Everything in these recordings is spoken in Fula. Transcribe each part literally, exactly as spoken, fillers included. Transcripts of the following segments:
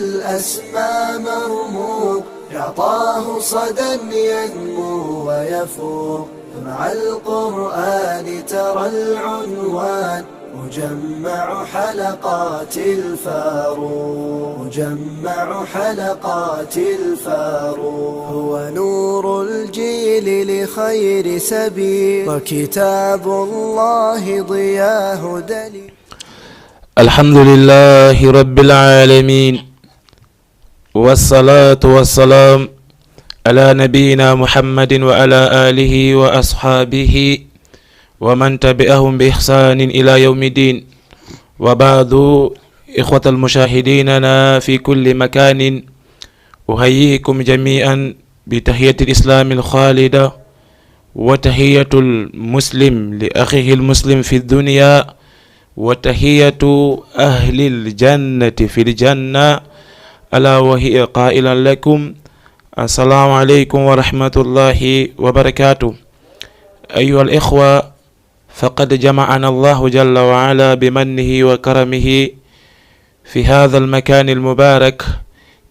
الأسمى مرموق، يعطاه صدى ينمو ويفوق. مع القرآن ترى العنوان، مجمع حلقات الفاروق، مجمع حلقات الفاروق. هو نور الجيل لخير سبيل، وكتاب الله ضياه دليل. الحمد لله رب العالمين، والصلاة والسلام على نبينا محمد وعلى آله وأصحابه ومن تبعهم بإحسان إلى يوم الدين. وبعد، إخوة المشاهدين لنا في كل مكان، أحييكم جميعا بتحية الإسلام الخالدة، وتحية المسلم لأخيه المسلم في الدنيا، وتحية أهل الجنة في الجنة، ألا وهي قائلا لكم: السلام عليكم ورحمة الله وبركاته. أيها الإخوة، فقد جمعنا الله جل وعلا بمنه وكرمه في هذا المكان المبارك،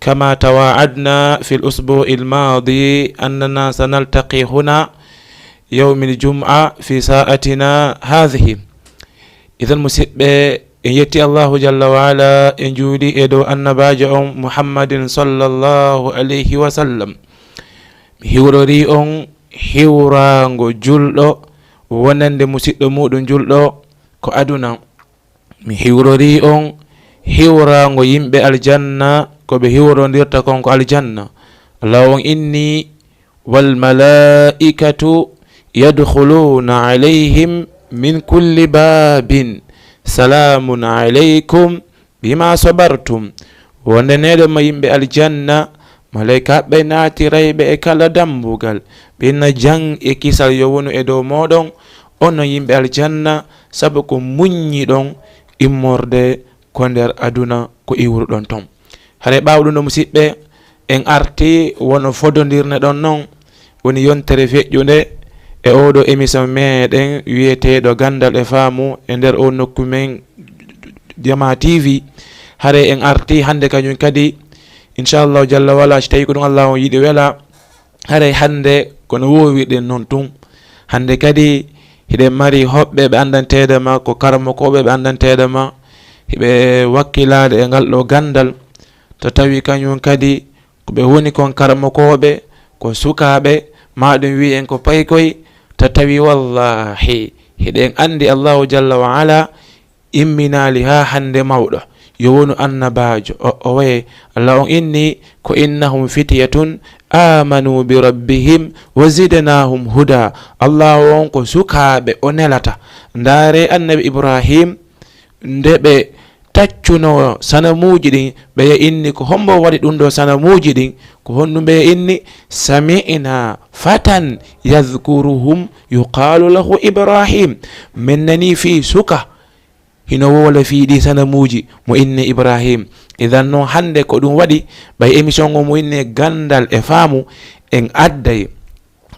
كما تواعدنا في الأسبوع الماضي أننا سنلتقي هنا يوم الجمعة في ساعتنا هذه. Idan, musidɓe, en yetti Allahu jalla wa ala, en juuli e dow annabaajo on Muhammadin sallallahu alayhi wa sallam. Mi hiwrorii on hiwraango julɗo wonande musiɗɗo muuɗum julɗo ko aduna. Mi hiwrorii on hiwraango yimɓe aljanna, ko ɓe hiwrondirta kon ko aljanna. Allah on inni: والملائكة يدخلون عليهم من كل باب سلام عليكم بما صبرتم. Wonde neɗɗo ma yimɓe aljanna, malaykaaɓe naatirayɓe e kala dambugal, ɓe na jam e kisal yo wonu e dow mooɗon, onon yimɓe aljanna, sabu ko muññiɗon immorde ko nder aduna ko iwruɗon ton. Haray ɓaawo ɗum ɗo, musiɓɓe, en arti wono fodondirne ɗon non, woni yontere feƴƴunde e oo ɗoo émission meɗen wi'eteeɗo Ganndal e Faamu e nder oo nokku men Jamaa T V. Haray en arti hannde kañum kadi, inchallahu jalla wala, si tawii ko ɗum Allah on yiɗi wela, haray hannde ko no woowirɗen non tun. Hannde kadi hiɗen mari hoɓɓe ɓe anndanteede ma, ko karamokooɓe ɓe anndanteede ma, hiɓe wakkilaade e ngal ɗoo ganndal, to tawi kañum kadi ko ɓe woni kon karamokooɓe, ko sukaaɓe, maa ɗum wi'en ko paykoy, to tawi wallahi hiɗen anndi Allahu jalla wa ala imminaali haa hannde mawɗo, yo wonu annabaajo, o, o waye, Allah on inni ko: إنهم فتية آمنوا بربهم وزدناهم هدى. Allah on ko sukaaɓe o nelata. Ndaare annabi Ibrahim, nde ɓe taccunoo sanamuuji ɗin, ɓeya inni: "Ko hombo waɗi ɗum ɗoo sanamuuji ɗin?" Ko honɗum ɓeya inni? "سمعنا فتى يذكرهم يقال له إبراهيم." Min nanii fii suka hino wowla fii ɗii sanamuuji mo inni Ibrahim. Idan non hannde ko ɗum waɗi, ɓay émission on mo inni Ganndal e Faamu, en adday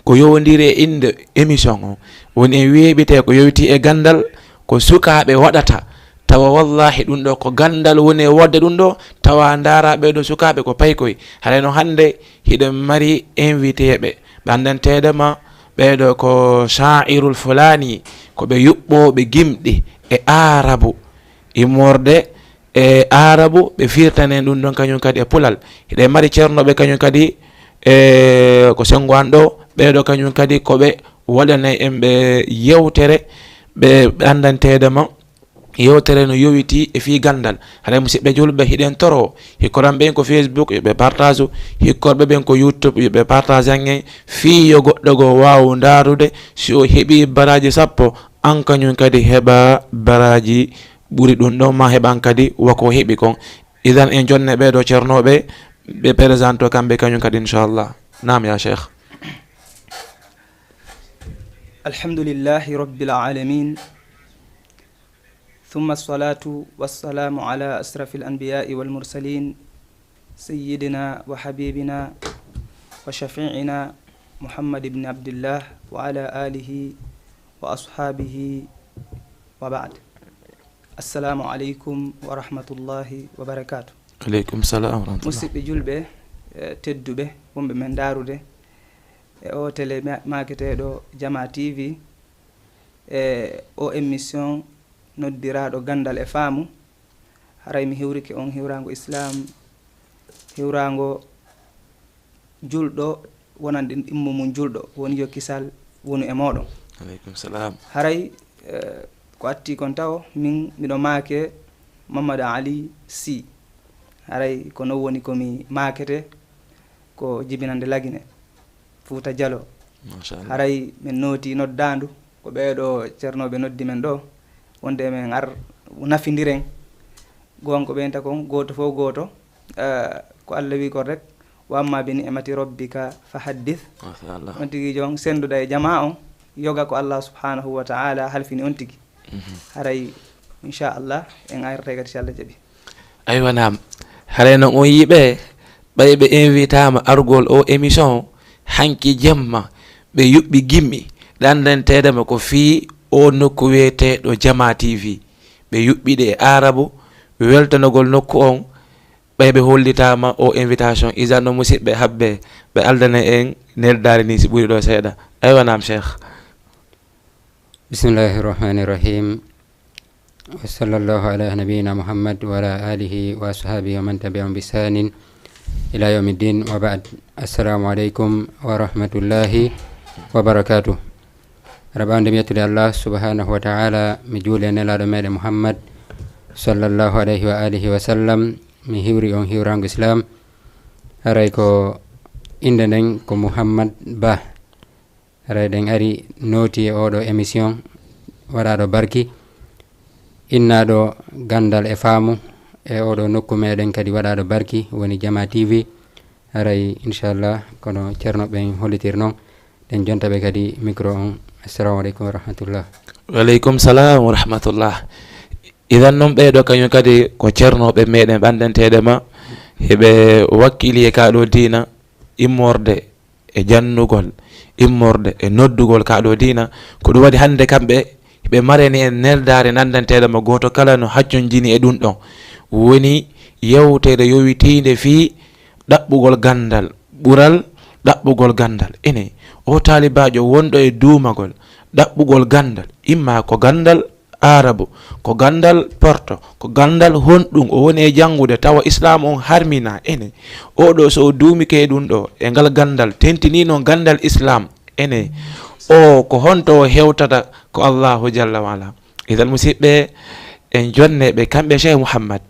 ko yowondiri e innde émission on. Woni en weeɓitay ko yowitii e ganndal, ko sukaaɓe waɗata. Tawa wallahi ɗum ɗoo ko ganndal woni e woodde ɗum ɗoo, tawa ndaaraa ɓee ɗoo sukaaɓe ko paykoy. Haray non hannde hiɗen mari invité ɓe, ɓe anndanteede ma, ɓee ɗoo ko sha'irul fulani, ko ɓe yuɓɓooɓe gimɗi e aarabu, immorde e aarabu, ɓe firtanen ɗum ɗon kañum kadi e pulal. Hiɗen mari ceernooɓe kañum kadi e ko senngo an ɗoo, ɓee ɗoo kañum kadi ko ɓe waɗanay en ɓe yewtere, ɓe, ɓe anndanteede ma. Yewtere no yowitii e fii ganndal. Haray musiɓɓe julɓe, hiɗen toroo hikkoranɓe ɓen ko Facebook, yo ɓe partage, hikkorɓe ɓen ko YouTube, yo ɓe partage angen, fii yo goɗɗo goo waawu ndaarude, si o heɓii baraaji sappo, an kañum kadi heɓaa baraaji ɓuri ɗum ɗon, maa heɓan kadi wa ko heɓi kon. Idan en jonne ɓee ɗoo ceernooɓe, ɓe présente kamɓe kañum kadi, inchallah. Naam, ya Cheikh. الحمد لله رب العالمين، ثم الصلاة والسلام على أشرف الأنبياء والمرسلين، سيدنا وحبيبنا وشفيعنا محمد بن عبد الله، وعلى آله وأصحابه، وبعد. السلام عليكم ورحمة الله وبركاته. Aleykum salam wa rahmatullah. Musidɓe julɓe, eh, tedduɓe, wonɓe men ndaarude e o télé ma-, maaketeeɗo Jama T V, e o émission noddiraaɗo Ganndal e Faamu. Haray mi hiwrike on hiwraango Islaam, hiwraango julɗo wonande ɗimmo mum julɗo, woni yo kisal wonu e mooɗon. Aleykum salam. Haray, eh, ko atti kon tawo, min miɗo maake Mamadou Ali Sy. Haray ko non woni ko mi maakete, ko jibinande Lagine, Fuuta Jalo. Machallah. Haray min nooti noddaandu, ko ɓeeɗo ceernooɓe noddi men ɗo, wonde men ar nafindiren. Goonga ko ɓeynta kon, gooto fof gooto, eh, ko Allah wi kon rek, "Wa amma bi ni'mati rabbika fa haddith." Machallah. On tigi jon sennduɗa e jamaa on, yoga ko Allah subhanahu wa ta'ala halfini on tigi. Mhm. Haray, inchallah, en ayratay kadi si Allah jaɓi. Aywa naam, haray noon on yiɓe, ɓay ɓe invitaama argol o émission, hanki jemma, ɓe yuɓɓi gimmi, ɗandanteede ma ko fii o nokku wiyeteeɗo Jama T V. Ɓe yuɓɓi ɗe e Aarabu, weltanogol nokku on, ɓay ɓe hollitaama o invitation. Isan no musidɓe habbe, ɓe aldana en neldaare ni si ɓuri ɗo seeɗa. Aywa naam, Cheikh. Bismillahi rahmani rahim. Wa sallallahu ala nabiyina Muhammad wa ala alihi wa ashabihi wa man tabi'ahum bi ihsanin ila yawmiddin wa ba'd. Assalamu alaikum wa rahmatullahi wa barakatuh. Raɓande mi yettude Allah subhanahu wa ta'ala, mi juuli e nelaaɗo meɗen Muhammad sallallahu alayhi wa alihi wa sallam, mi hiwri on hiwraango Islam. Haray ko innde nden ko Muhammad Ba. Haray ɗen ari nooti e oɗo émission waɗaaɗo barki, innaaɗo ganndal e faamu e oɗo nokku meɗen kadi waɗaaɗo barki, woni Jama T V. Haray, inchallah, kono ceerno ɓen hollitir non, ɗen jonta ɓe kadi micro on. Assalamu aleykum wa rahmatullah. Waleykum salam wa rahmatullah. Idan non ɓeeɗo kañum kadi ko ceernooɓe meɗen ɓandanteeɗe ma, heɓe wakkili e kaa ɗo diina immorde e jannugol, immorde e noddugol kaa ɗo diina. Ko ɗum waɗi hannde kamɓe ɓe marani en neldaare nanndanteeɗo ma gooto kala no hacconjini e ɗum ɗon. Woni yewtere yowitiinde fii ɗaɓɓugol ganndal, ɓural ɗaɓɓugol ganndal. Ene, o taalibaajo wonɗo e duumagol ɗaɓɓugol ganndal, imma ko ganndal Aarabu, ko ganndal Porto, ko ganndal honɗum o woni e janngude tawa Islaam on harmina. Ene, oɗo so o duumike e ɗum ɗo, e ngal ganndal, tentini noon ganndal Islaam. Ene, o ko honto o hewtata ko Allahu jalla wa ala. Idan musidɓe, en jonne ɓe kamɓe Cheikh Mouhammad.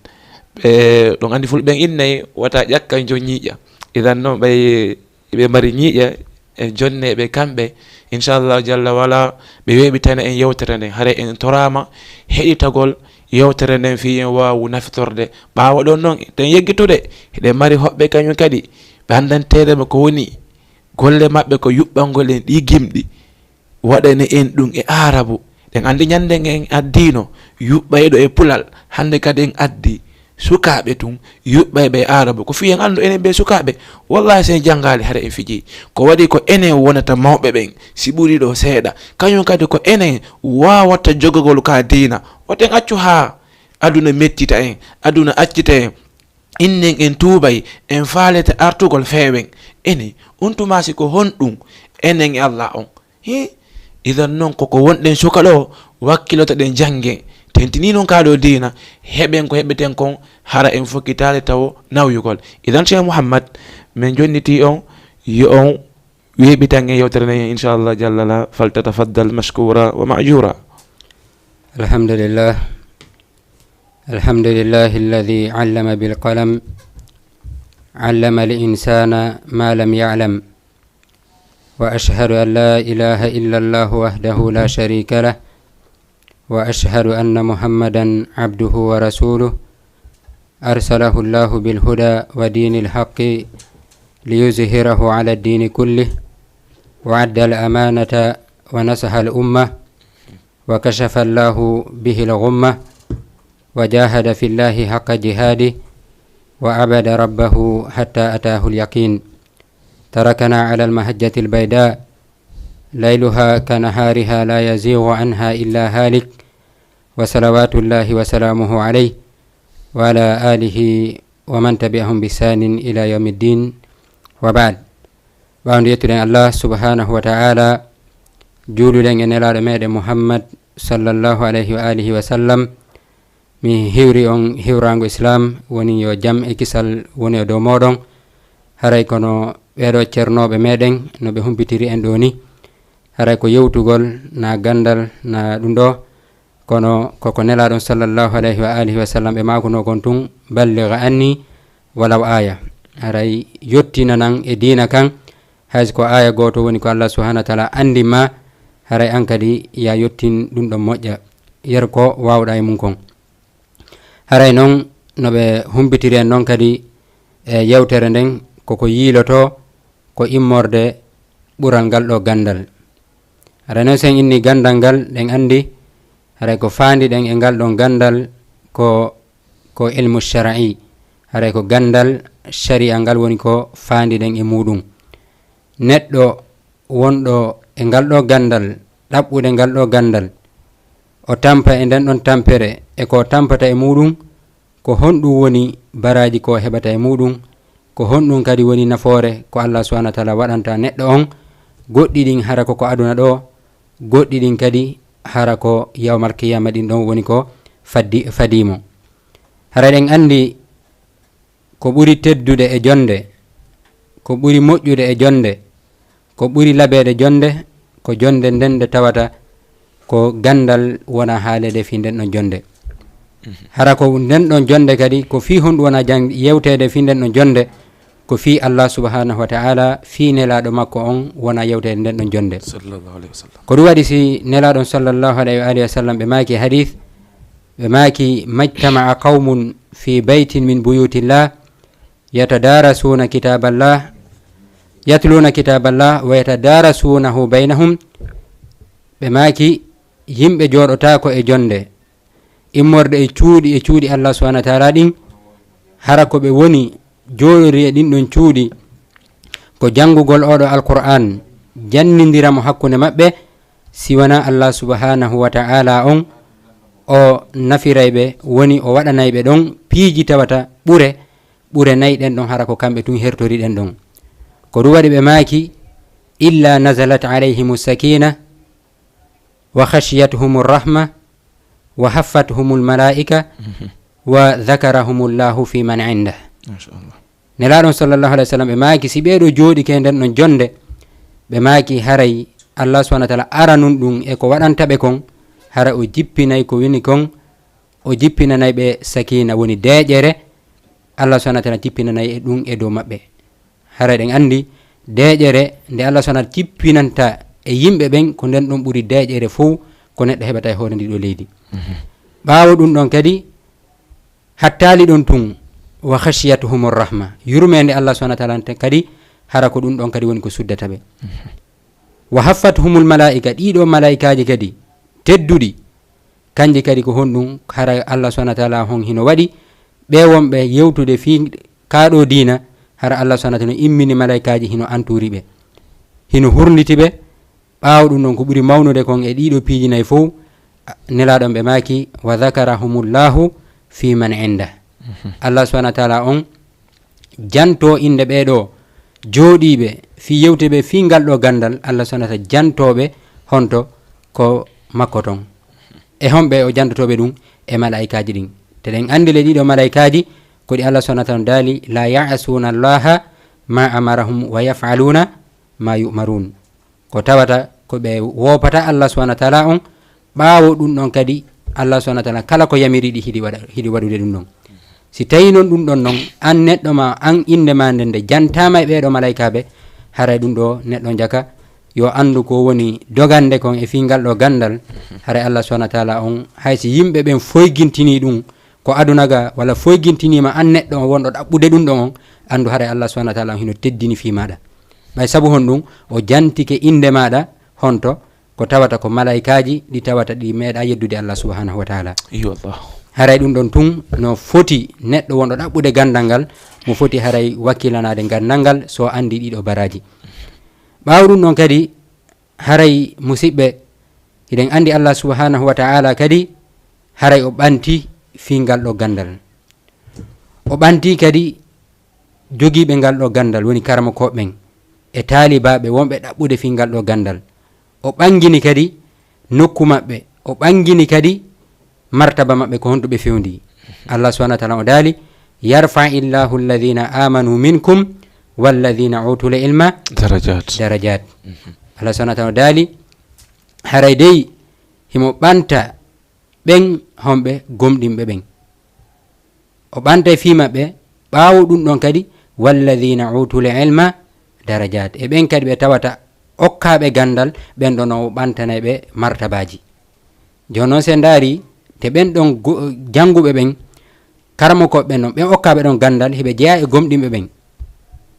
Ɓe, ɗon anndi fulɓe innay wata ƴakka njo ñiiƴa. Idan noon ɓay ɓe mari ñiiƴe, en jonne ɓe kamɓe. Inchallah jalla wa ala, ɓe weeɓitana en yewtere nden. Haray en toraama heɗitagol yewtere nden fii en waawu nafitorde. Ɓaawo ɗon noon, ten yeggitude, hiɗen mari hoɓɓe kañum kadi. Ɓe anndanteede ma ko woni golle maɓɓe ko yuɓɓangol en ɗi gimɗi. Waɗane en ɗum e Aarabu. Ɗen anndi ñannde ngen addiino yuɓɓayɗo e Pulal. Hannde kadi en addi sukaaɓe tun yuɓɓayɓe e Aarabu. Ko fii en anndu enen ɓe sukaaɓe. Wallahi, si en janngaali, hara en fiji. Ko waɗi ko enen wonata mawɓe ɓen, si ɓuri ɗo seeɗa. Kañum kadi ko enen waawata jogagol ka diina. Woten accu haa aduna mettita en, aduna accita en. Innen en tuubay, en faalete artugol feewen. Ene, on tuma si ko honɗum enen e Allah on? Hi, idan non koko wonɗen suka ɗo, wakkiloto ɗen janngen. Tentini non kaa ɗo diina, heɓen ko heɓeten kon, hara en fokkitaali tawo nawyugol. Idan Cheikh Mouhammad, min jonniti on, yo on weeɓitan en yewtere nden, inchallah jalla ala, faltatafaddal mashkura wa ma'jura. Alhamdulillah. الحمد لله الذي علم بالقلم، علم الإنسان ما لم يعلم، وأشهد أن لا إله إلا الله وحده لا شريك له، وأشهد أن محمدا عبده ورسوله، أرسله الله بالهدى ودين الحق ليظهره على الدين كله، وأدى الأمانة ونصح الأمة، وكشف الله به الغمة، وجاهد في الله حق جهاده، وعبد ربه حتى أتاه اليقين. تركنا على المحجة البيضاء، ليلها كنهارها، لا يزيغ عنها إلا هالك، وصلوات الله وسلامه عليه، وعلى آله ومن تبعهم بإحسان إلى يوم الدين. وبعد. Ɓaawo nde yettuɗen Allah subhanahu wa ta'ala, juuluɗen e Nelaaɗo meɗen Muhammad sallallahu alayhi wa alihi wa sallam, mi hiwri on hiwraango Islam, woni yo jam e kisal woni e dow mooɗon. Haray kono ɓeeɗo cernooɓe meɗen no ɓe humpitiri en ɗo ni, haray ko yewtugol na gandal na ɗum ɗo, kono koko Nelaaɗon sallallahu alayhi wa alihi wa sallam ɓe maakunoo kon tun, "Balligh anni walaw aaya." Haray yottina nan e diina kan, hay so ko aaya gooto woni ko Allah subhanahu wa ta'ala anndi ma, haray an kadi ya yottin ɗum ɗon moƴƴa, yer ko waawɗa e mum kon. Haray non no ɓe humpitiri en non kadi e yewtere nden, koko yiilotoo ko immorde ɓural ngal ɗo gandal. Haray non sen inni gandal ngal, ɗen anndi haray ko faandiɗen e ngal ɗon gandal ko, ko ilmu shar'i. Haray ko gandal shari'a ngal woni ko faandiɗen e muɗum. Neɗɗo wonɗo e ngal ɗo gandal, ɗaɓɓude ngal ɗo gandal, o tampa e nden ɗon tampere e ko tampata e muɗum, ko honɗum woni baraaji ko heɓata e muɗum, ko honɗum kadi woni nafoore ko Allah subhanahu wa ta'ala waɗanta neɗɗo on, goɗɗi ɗin hara ko ko aduna ɗo, goɗɗi ɗin kadi hara ko yawmal qiyama ɗin ɗon woni ko faddi, fadimo. Hara ɗen anndi ko ɓuri teddude e jonde, ko ɓuri moƴƴude e jonde, ko ɓuri labeede jonde, ko jonde nden nde tawata ko gandal wona haaleede fii nden ɗon jonde. Hara ko nden ɗon jonde kadi, ko fii honɗum wona jang-, yewteede fii nden ɗon jonde, ko fii Allah subhanahu wa ta'ala, fii Nelaaɗo makko on wona yewteede nden ɗon jonde. Sallallahu alayhi wa sallam. Ko ɗum waɗi si Nelaaɗon sallallahu alayhi wa alihi wa sallam ɓe maaki hadith, ɓe maaki, "Majtama'a qawmun fi baytin min buyutillah, yatadarasuna kitaballah, yatluna kitaballah wa yatadarasunahu baynahum." Ɓe maaki, yimɓe jooɗotaako e jonde, immorde e cuuɗi, e cuuɗi Allah subhanahu wa ta'ala ɗin, hara ko ɓe woni jooɗori e ɗin ɗon cuuɗi, ko janngugol oɗo Alqur'an, jannindira mo hakkunde maɓɓe, si wona Allah subhanahu wa ta'ala on, o nafiray ɓe, woni o waɗanay ɓe ɗon piiji tawata ɓure, ɓure nay ɗen ɗon, hara ko kamɓe tun hertori ɗen ɗon. Ko ɗum waɗi ɓe maaki, "Illa nazalat alayhimu sakina, wa khashiyatuhumu rahma, wa haffatuhumul malaika, wa dhakarahumullahu fi man indah." Masha Allah. Nelaaɗo sallallahu alayhi wa sallam ɓe maaki, si ɓeeɗo jooɗike nden ɗon jonde, ɓe maaki haray Allah subhanahu wa ta'ala aranun ɗum e ko waɗanta ɓe kon, hara o jippinay ko wini kon, o jippinanay ɓe sakina, woni deeƴere, Allah subhanahu wa ta'ala jippinanay e ɗum e dow maɓɓe. Haray ɗen anndi deeƴere nde Allah subhanahu wa ta'ala jippinanta e yimɓe ɓen, ko nden ɗon ɓuri deeƴere fow ko neɗɗo heɓata e hoore ndi ɗo leydi. Mhm. Ɓaawo ɗum ɗon kadi, hattaali ɗon tun, "Wa khashiyatuhumur rahma." Yurmeende Allah subhanahu wa ta'ala te-, kadi, hara ko ɗum ɗon kadi woni ko suddata ɓe. Mhm. "Wa haffatuhumul malaika." Ɗiɗo malaikaaji kadi tedduɗi, kanji kadi ko honɗum? Hara Allah subhanahu wa ta'ala hon hino waɗi ɓe wonɓe yewtude fii kaa ɗo diina, hara Allah subhanahu wa ta'ala immini malaikaaji hino anturi ɓe, hino hurliti ɓe. Ɓaawo ɗum ɗon, ko ɓuri mawnude kon e ɗiɗo piiji nayi fow, a-, Nelaaɗo on ɓe maaki, "Wa dhakarahumullahu fi man inda." Mhm. Allah subhanahu wa ta'ala on janto innde ɓee ɗoo jooɗiiɓe fii yewtude ɓe fii ngal ɗoo ganndal, Allah subhanahu wa ta'ala jantooɓe honto ko makko ton. E honɓe o jantotooɓe ɗum? E malaa'ikaaji ɗin. Te ɗen anndi le ɗiɗo malaa'ikaaji ko ɗi Allah subhanahu wa ta'ala daali, "La ya'suuna Allaha ma amarahum wa yaf'aluuna ma yu'maruun." Ko tawata ko ɓe woopata Allah subhanahu wa ta'ala on, ɓaawo ɗum ɗon kadi Allah subhanahu wa ta'ala kala ko yamiri ɗi hiɗi waɗa, hiɗi waɗude ɗum ɗon. Si tawi non ɗum ɗon non, an neɗɗo ma, an innde ma nden nde jantaama e ɓee ɗoo malaa'ikaaɓe, haray ɗum ɗoo neɗɗo jaka yo anndu ko woni dogande kon e fii ngal ɗoo ganndal. Haray Allah subhanahu wa ta'ala on, hay si yimɓe ɓen foygintinii ɗum, ko aduna ga walla foygintiniima an neɗɗo on wonɗo ɗaɓɓude ɗum ɗon on, anndu haray Allah subhanahu wa ta'ala on hino teddini fii maaɗa. Ɓay sabu honɗum? O jantike innde maaɗa, honto? Ko tawata ko malaa'ikaaji ɗi tawata ɗi meeɗaa yeddude Allah subhanahu wa ta'ala. Iyo, Allah. Haray ɗum ɗon tun no foti neɗɗo wonɗo ɗaɓɓude ganndal ngal, mo foti haray wakkilanaade ganndal ngal so anndi ɗiɗo baraaji. Ɓaawo ɗum ɗon kadi, haray musiɓɓe, hiɗen anndi Allah subhanahu wa ta'ala kadi, haray o ɓanti fii ngal ɗoo ganndal. O ɓanti kadi jogiiɓe ngal ɗo ganndal, woni karamokooɓe ɓen e taalibaaɓe wonɓe ɗaɓɓude fii ngal ɗo ganndal. O ɓanngini kadi nokku maɓɓe, o ɓanngini kadi martaba maɓɓe, ko honto ɓe fewndi. Allah subhanahu wa ta'ala o daali: "Yarfa'illahu alladhina amanu minkum walladhina utul ilma Darajat. darajat." Allah subhanahu wa ta'ala o daali: "Haray dey himo ɓanta ɓen honɓe gomɗinɓe ɓen." O ɓantay fii maɓɓe, ɓaawo ɗum ɗon kadi, "Walladhina utul ilma darajat." E ɓen kadi ɓe tawata okkaaɓe ganndal, ɓen ɗon o ɓantanay ɓe martabaaji. Jooni non, si en ndaari, te ɓen ɗon go-, jannguɓe ɓen, karamokooɓe ɓen ɗon, ɓen okkaaɓe ɗon ganndal, hiɓe jeyaa e gomɗinɓe ɓen.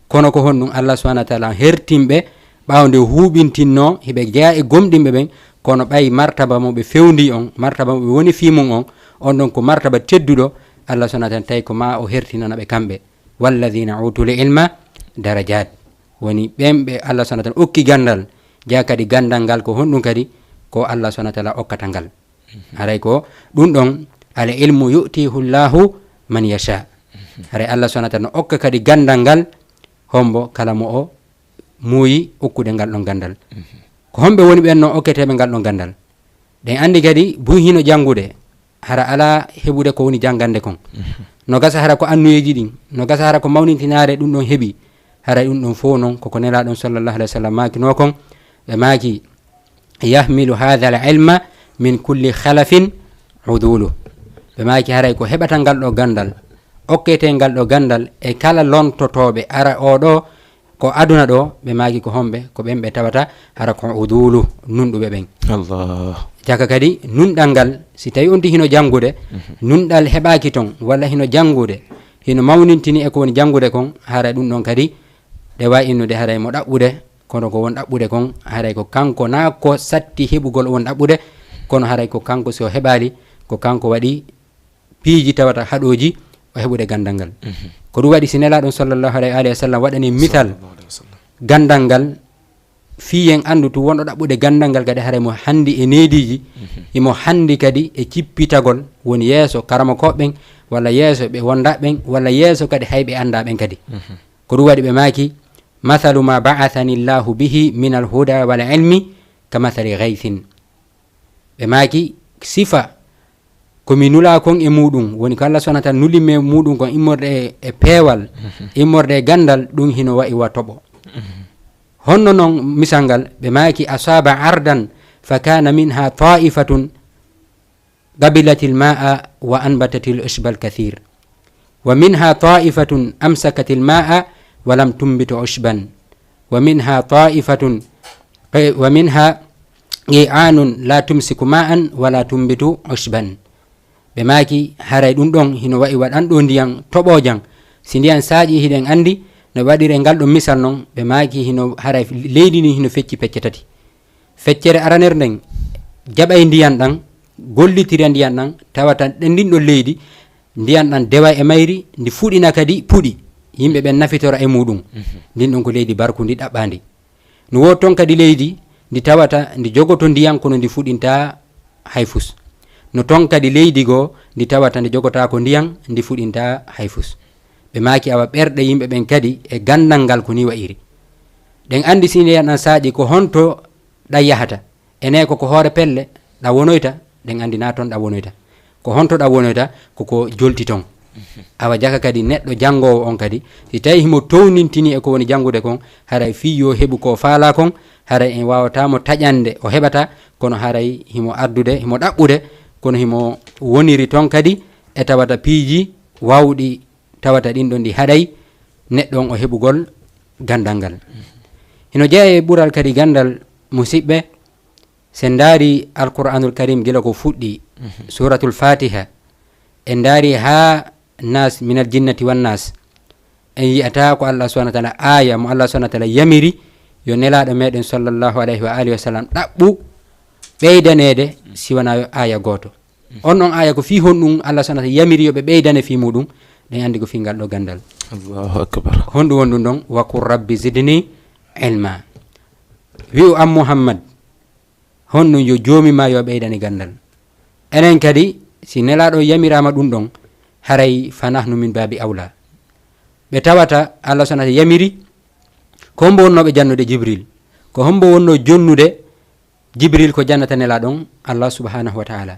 Kono ko honɗum? Allah subhanahu wa ta'ala hertin ɓe, ɓaawo nde huuɓintinnoo, hiɓe jeyaa e gomɗinɓe ɓen, kono ɓay martaba mo ɓe fewndi on, martaba mo ɓe woni fii mum on, on ɗon ko martaba tedduɗo, Allah subhanahu wa ta'ala tawi ko ma o hertinana ɓe kamɓe. "Walladhina utul ilma darajat." Woni ɓen ɓe Allah subhanahu wa ta'ala okki ganndal, jeyaa kadi ganndal ngal ko honɗum kadi? Ko Allah subhanahu wa ta'ala okkata ngal. Haray ko ɗum ɗon, "Al ilmu yu'tihi Allahu man yasha." Haray Allah subhanahu wa ta'ala no okka kadi ganndal ngal hombo kala mo o muuyi okkude ngal ɗon ganndal. Ko homɓe woni ɓen no okketeeɓe ngal ɗon ganndal? Ɗen anndi kadi buy hino janngude, hara alaa heɓude ko woni janngande kon. No gasa hara ko annuyeeji ɗin, no gasa hara ko mawnintinaare ɗum ɗon heɓi. Haray ɗum ɗon fow non koko Nelaaɗo on sallallahu alayhi wa sallam maakinoo kon. Ɓe maaki: "Yahmilu hadha al ilma min kulli khalafin udulu." Ɓe maaki: "Haray ko heɓata ngal ɗo ganndal, okkete ngal ɗo ganndal e kala lontotooɓe ara oo ɗo ko aduna ɗo." Ɓe maaki: "Ko homɓe? Ko ɓen ɓe tawata hara ko udulu, nunɗuɓe ɓen." Allah. Jaka kadi nunɗal ngal, si tawi on ti hino janngude, nunɗal heɓaaki ton, walla hino janngude, hino mawnintini e ko woni janngude kon, haray ɗum ɗon kadi ɗe waawi innude haray mo ɗaɓɓude, kono ko won ɗaɓɓude kon, haray ko kanko naa ko satti heɓugol won ɗaɓɓude, kono haray ko kanko, si o heɓaali, ko kanko waɗi piiji tawata haɗooji o heɓude ganndal ngal. Ko ɗum waɗi si Nelaaɗo on sallallahu alayhi wa alihi wa sallam waɗani misal ganndal ngal, fii en anndu tun wonɗo ɗaɓɓude ganndal ngal kadi haray mo hanndi e neediiji, himo hanndi kadi e cippitagol woni yeeso karamokooɓe ɓen, walla yeeso ɓe wonndaaɓe ɓen, walla yeeso kadi hay ɓe anndaa ɓen kadi. Ko ɗum waɗi ɓe maaki: "Mathalu ma ba'athani Allahu bihi min al huda wal ilmi ka mathali ghaythin." Ɓe maaki: "Sifa ko mi nulaa kon e muɗum, woni ko Allah subhanahu wa ta'ala nuli mi e muɗum kon, immorde e, e peewal, immorde e ganndal, ɗum hino wa'i wa toɓo." Honno non misal ngal? Ɓe maaki: "Asaba ardan fa kana minha ta'ifatun qabilatil ma'a wa anbatatil ushbal kathir, wa minha ta'ifatun amsakatil ma'a wa lam tunbitu ushban, wa minha ta'ifatun, eh, wa minha qi'anun la tumsiku ma'an wa la tunbitu ushban." Ɓe maaki: "Haray ɗum ɗon hino wa'i waɗan ɗo ndiyan toɓojan. Si ndiyan saaƴi, hiɗen anndi no waɗire ngal ɗon misal non." Ɓe maaki: "Hino haray leydi ndin hino fecci pecce tati. Feccere aranere nden jaɓay ndiyan ɗan, gollitira ndiyan ɗan, tawata ɗen ndin ɗon leydi, ndiyan ɗan dewa e mayri, ndi fuɗina kadi puɗi, yimɓe ɓen nafitora e muɗum. Ndin ɗon ko leydi barkundi ɗaɓɓaandi. No woodi ton kadi leydi ndi tawata ndi jogoto ndiyan kono ndi fuɗinta hay fus. No ton kadi leydi goo ndi tawata ndi jogotaako ndiyan, ndi fuɗinta hay fus." Ɓe maaki: "Awa ɓerɗe yimɓe ɓen kadi e ganndal ngal ko ni wa'iri. Ɗen anndi si ndiyan ɗan saaƴi, ko honto ɗan yahata? Ene ko ko hoore pelle ɗan wonoyta, ɗen anndi na ton ɗan wonoyta. Ko honto ɗan wonoyta? Ko ko jolti ton." Awa jaka kadi neɗɗo janngoowo on kadi, si tawi himo townintini e ko woni janngude kon, haray fii yo heɓu ko faalaa kon, haray en waawata mo taƴande o heɓata, kono haray himo addude, himo ɗaɓɓude, kono himo woniri ton kadi e tawata piiji waawɗi tawata ɗin ɗon ɗi haɗay neɗɗo on o heɓugol ganndal ngal. Hino jeyaa e ɓural kadi ganndal, musiɓɓe, si en ndaari Alqur'aanul Kariim gila ko fuɗɗi, Suuratul Faatiha, en ndaari haa Naas, minal jinnati wan naas, en yi'ata ko Allah subhanahu wa ta'ala aaya mo Allah subhanahu wa ta'ala yamiri yo Nelaaɗo meɗen sallallahu alayhi wa alihi wa sallam ɗaɓɓu ɓeydaneede si wonaa yo aaya gooto. On on aaya ko fii honɗum Allah subhanahu wa ta'ala yamiri yo ɓe ɓeydane fii muɗum? Ɗen anndi ko fii ngal ɗo ganndal. Allahu akbar. Honɗum woni ɗum ɗon? "Wa qul rabbi zidni ilma." Wi'u an Muhammad, honɗum yo Joomi maa yo ɓeydane ganndal. Enen kadi, si Nelaaɗo yamiraama ɗum ɗon, haray fa nahnu min baabi awla. Ɓe tawata Allah subhanahu wa ta'ala yamiri, ko hombo wonnoo ɓe jannude Jibril? Ko hombo wonnoo jonnude Jibril ko jannata nelaaɗo on Allah subhanahu wa ta'ala?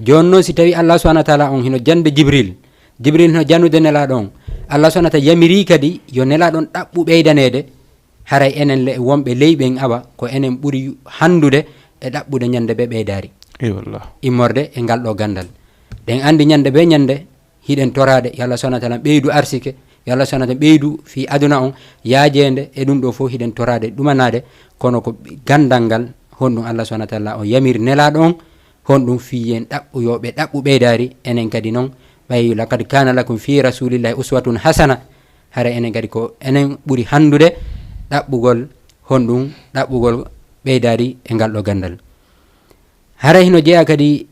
Jooni noon, si tawi Allah subhanahu wa ta'ala on hino jannde Jibril, Jibril hino jannude nelaaɗo on, Allah subhanahu wa ta'ala yamiri kadi yo nelaaɗo on ɗaɓɓu ɓeydaneede, haray enen le wonɓe ley ɓen, awa ko enen ɓuri hanndude e ɗaɓɓude ñande be ɓeydaari. Immorde e ngal ɗo ganndal. Ɗen anndi ñande be ñande hiɗen toraade, yo Allah subhanahu wa ta'ala ɓeydu arsike, yo Allah subhanahu wa ta'ala ɓeydu fii aduna on yaajeende, e ɗum ɗo fof hiɗen toraade, ɗumanaade, kono ko ganndal ngal, honɗum Allah subhanahu wa ta'ala o yamiri nelaaɗo on, honɗum fii yen ɗaɓɓu, yo ɓe ɗaɓɓu ɓeydaari, enen kadi non, ɓay, "Laqad kana lakum fi rasulillahi uswatun hasana." Hara enen kadi ko enen ɓuri hanndude ɗaɓɓugol honɗum, ɗaɓɓugol ɓeydaari e ngal ɗo ganndal. Hara hino jeyaa kadi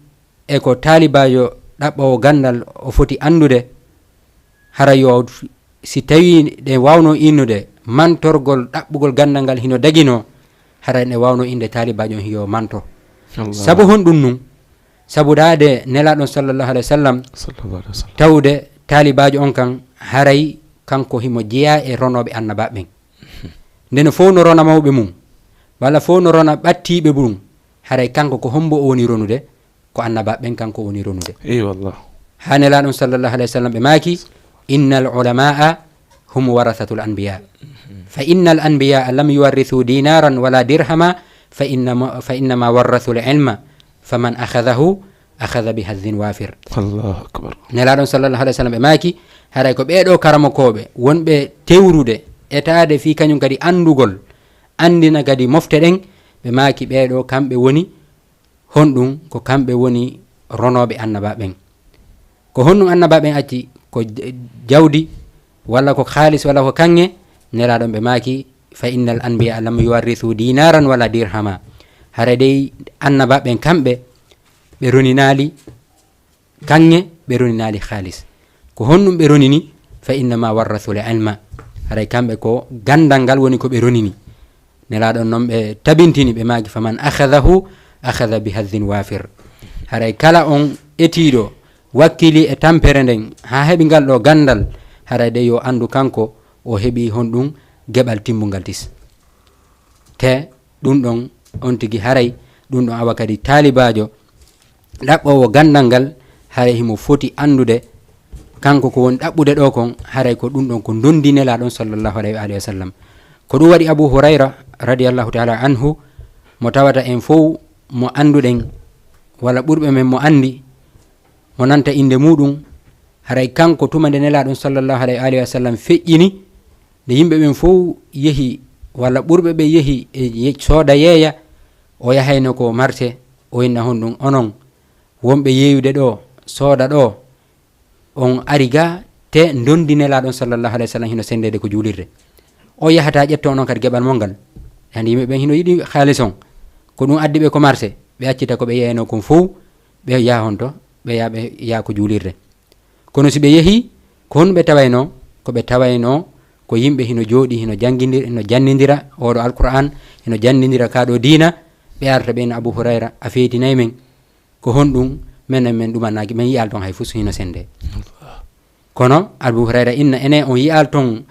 e ko taalibaajo ɗaɓɓoowo ganndal o foti anndude, hara yo, si tawii ɗe waawnoo innude, mantorgol ɗaɓɓugol ganndal ngal hino daginoo, hara ne waawnoo innde taalibaajo on yo manto. Allah. Sabu honɗum nun? Sabu daade Nelaaɗo on sallallahu alaihi wasallam, sallallahu alaihi wasallam, tawde taalibaajo on kan, haray kanko himo jeyaa e ronooɓe annabaaɓe ɓen. Nde no fof no rona mawɓe mum, walla fof no rona ɓattiiɓe mum, haray kanko ko hombo o woni ronude? Ko annabaaɓe ɓen kanko o woni ronude. Ey wallah. Haa Nelaaɗo on sallallahu alaihi wasallam ɓe maaki, "Innal ulamaa hum warathatul anbiya. Fa innal anbiya lam yuwarrithu dinaran wala dirhama, fa innama, fa innama warrathul ilma. Faman akhadhahu akhadha bi hadhin wafir." Allahu akbar. Nelaaɗo on sallallahu alaihi wasallam ɓe maaki, haray ko ɓee ɗoo karamokooɓe wonɓe tewrude, etaade fii kañum kadi anndugol, anndina kadi mofte ɗen, ɓe maaki ɓee ɗoo kamɓe woni honɗum? Ko kamɓe woni ronooɓe annabaaɓe ɓen. Ko honɗum annabaaɓe ɓen acci? Ko j-, jawdi, walla ko kaalis, walla ko kaŋŋe? Nelaaɗo on ɓe maaki, "Fa innal anbiya lam yuwarrithu dinaran wala dirhama." Hara dey annabaaɓe ɓen kamɓe, ɓe roninaali kaŋŋe, ɓe roninaali kaalis. Ko honɗum ɓe ronini? "Fa innama warrathul ilma." Haray kamɓe ko ganndal ngal woni ko ɓe ronini. Nelaaɗo on non ɓe tabintini, ɓe maaki, "Faman akhadhahu akhadha bi hadhin wafir." Haray kala on etiiɗo wakkili e tampere nden haa heɓi ngal ɗo ganndal, haray de yo anndu kanko o heɓi honɗum? Geɓal timmungal tis. Te ɗum ɗon on tigi haray, ɗum ɗon awa kadi taalibaajo ɗaɓɓoowo ganndal ngal, haray himo foti anndude, kanko ko woni ɗaɓɓude ɗo kon, haray ko ɗum ɗon ko ndondi Nelaaɗo on sallallahu alaihi wa alihi wa sallam. Ko ɗum waɗi Abu Hurayra radiyallahu ta'ala anhu, mo tawata en fow mo annduɗen, walla ɓurɓe men mo anndi, mo nanta innde muɗum, haray kanko tuma nde Nelaaɗo on sallallahu alaihi wa alihi wa sallam feƴƴini, nde yimɓe ɓen fow yehi, walla ɓurɓe ɓe yehi e ye-, sooda yeeya, o yahayno ko marché, o inna honɗum, "Onon wonɓe yeeyude ɗo, sooda ɗo, on ari ga, te ndondi Nelaaɗo on sallallahu alaihi wa sallam hino senndeede ko juulirde." O yahata ƴetta onon kadi geɓal mon ngal. Hande yimɓe ɓen hino yiɗi kaalis on. Ko ɗum addi ɓe ko marché, ɓe accita ko ɓe yeeyno kon fow, ɓe yaha honto, ɓe yaha, ɓe yaha ko juulirde. Kono si ɓe yehi, ko honɗum ɓe tawayno? Ko ɓe tawayno ko yimɓe hino jooɗi, hino janngindira, hino janndindira oɗo Alqur'an, hino janndindira ka ɗo diina, ɓe arta ɓe inna Abu Hurayra, "A feetinay men, ko honɗum menen men ɗumanaaki, men yi'aali ton hay fus hino sennde." Kono Abu Hurayra inna, "Enen on yi'aali ton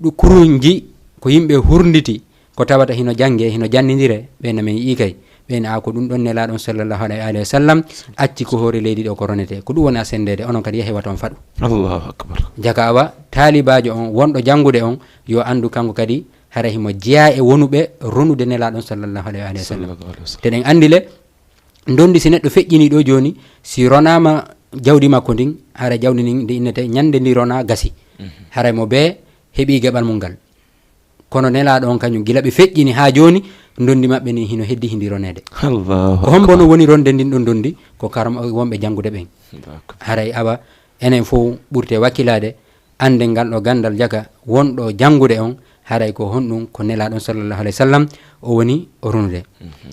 ɗu kurunji ko yimɓe hurnditi, ko tawata hino jannge, hino janndindire, ɓe inna men yi'i kay." Ɓe inna, "A, ko ɗum ɗon Nelaaɗo on sallallahu alaihi wa alihi wa sallam acci ko hoore leydi ɗo ko ronete. Ko ɗum woni a senndeede, onon kadi yahe wata on faɗu." Allahu akbar. Jaka awa, taalibaajo on, wonɗo janngude on, yo anndu kanko kadi, hara himo jeyaa e wonuɓe ronude Nelaaɗo on sallallahu alaihi wa alihi wa sallam. Sallallahu alaihi wa sallam. Te ɗen anndi le, ndondi si neɗɗo feƴƴini ɗo jooni, si ronaama jawdi makko ndin, hara jawdi ndin ndi innete ñande ndi rona gasi. Mhm. Hara mo bee heɓi geɓal mum ngal. Kono Nelaaɗo on kañum, gila ɓe feƴƴini haa jooni, ndondi maɓɓe ndin hino heddi hindi roneede. Allahu akbar. Ko hombo no woni ronde ndin ɗon ndondi? Ko karam-, wonɓe janngude ɓen. Allahu akbar. Haray awa, enen fow ɓurte wakkilaade, annden ngal ɗo ganndal jaka, wonɗo janngude on, haray ko honɗum? Ko Nelaaɗo on sallallahu alaihi wa sallam o woni o ronude. Mhm.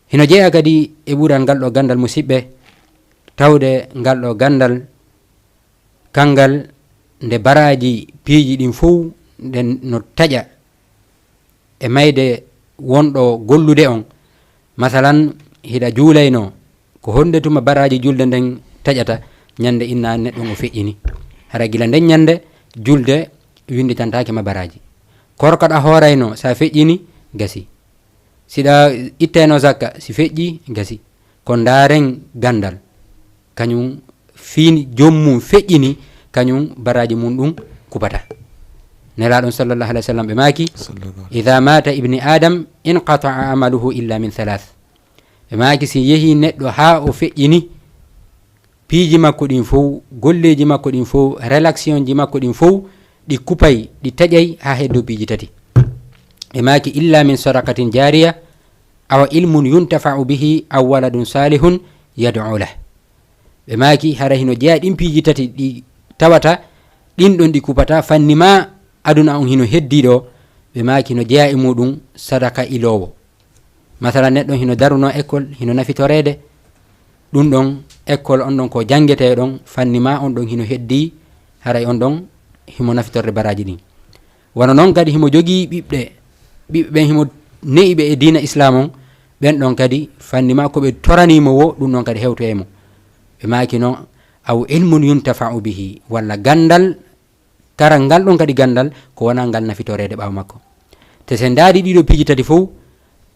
Hino jeyaa kadi e ɓural ngal ɗo ganndal, musiɓɓe, tawde ngal ɗo ganndal, kanngal nde baraaji piiji ɗin fow nde no taƴa e mayde wonɗo gollude on. Masalan, hiɗa juulayno, ko honde tuma baraaji julde nden taƴata? Ñande inna neɗɗo on o feƴƴini. Hara gila nden ñande, julde winnditantaake ma baraaji. Koorka ɗa hoorayno, sa feƴƴini, gasi. Siɗa ittayno zakka, si feƴƴi, gasi. Ko ndaaren ganndal. Kañum fii joom mum feƴƴini, kañum baraaji mum ɗum kupata. Nelaaɗo sallallahu alaihi wasallam ɓe maaki, "Idha mata ibni Adam inqata'a amaluhu illa min thalath." Ɓe maaki, si yehi neɗɗo haa o feƴƴini, piiji makko ɗin fow, golleeji makko ɗin fow, relationji makko ɗin fow, ɗi kupay, ɗi taƴay haa heddo piiji tati. Ɓe maaki, "Illa min sadaqatin jariya, aw ilmun yuntafa'u bihi, aw waladun salihun yad'u lah." Ɓe maaki, hara hino jeyaa ɗin piiji tati ɗi tawata, ɗin ɗon ɗi kupata, fanni ma aduna on hino heddii ɗo. Ɓe maaki, no jeyaa e muɗum sadaka iloowo. Masalan, neɗɗo hino darunoo école, hino nafitoreede. Ɗum ɗon école on ɗon ko janngetee ɗon, fanni ma on ɗon hino heddii, haray on ɗon himo nafitorde baraaji ɗin. Wano non kadi himo jogii ɓiɓɓe, ɓiɓɓe ɓen himo ne'i ɓe e diina Islaam on, ɓen ɗon kadi fanni ma ko ɓe toranii mo wo, ɗum ɗon kadi hewtoyay mo. Ɓe maaki non, "Aw ilmun yuntafa'u bihi," walla ganndal, karal ngal ɗon kadi ganndal, ko wonaa ngal nafitoreede ɓaawo makko. Te sen ndaari ɗiɗo piiji tati fow,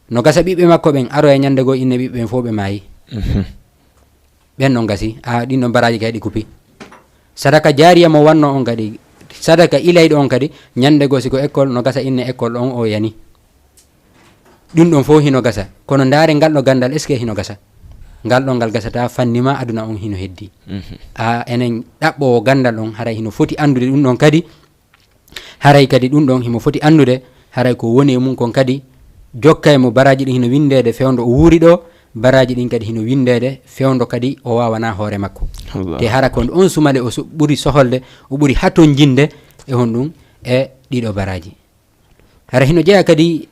no gasa ɓiɓɓe makko ɓen aroya ñande goo inne ɓiɓɓe ɓen fow ɓe maayi. Mhm. Ɓen ɗon gasi, a, ɗin ɗon baraaji kay ɗi kupi. Sadaka jaariya mo wanno on kadi, sadaka ilayɗo on kadi, ñande goo si ko école, no gasa inne école on o yani. Ɗum ɗon fow hino gasa. Kono ndaare ngal ɗo ganndal, est-ce que hino gasa? Ngal ɗon ngal gasata, fanni ma aduna on hino heddi. Mhm. A, enen ɗaɓɓoowo ganndal on, haray hino foti anndude ɗum ɗon kadi. Haray kadi ɗum ɗon himo foti anndude, haray ko woni e mum kon kadi, jokkay mo baraaji ɗin hino winndeede fewndo o wuuri ɗo, baraaji ɗin kadi hino winndeede fewndo kadi o waawanaa hoore makko. Allah. Te hara kon on sumale o su-, ɓuri soholde, o ɓuri hatonjinde e honɗum e ɗiɗo baraaji. Hara hino jeyaa kadi,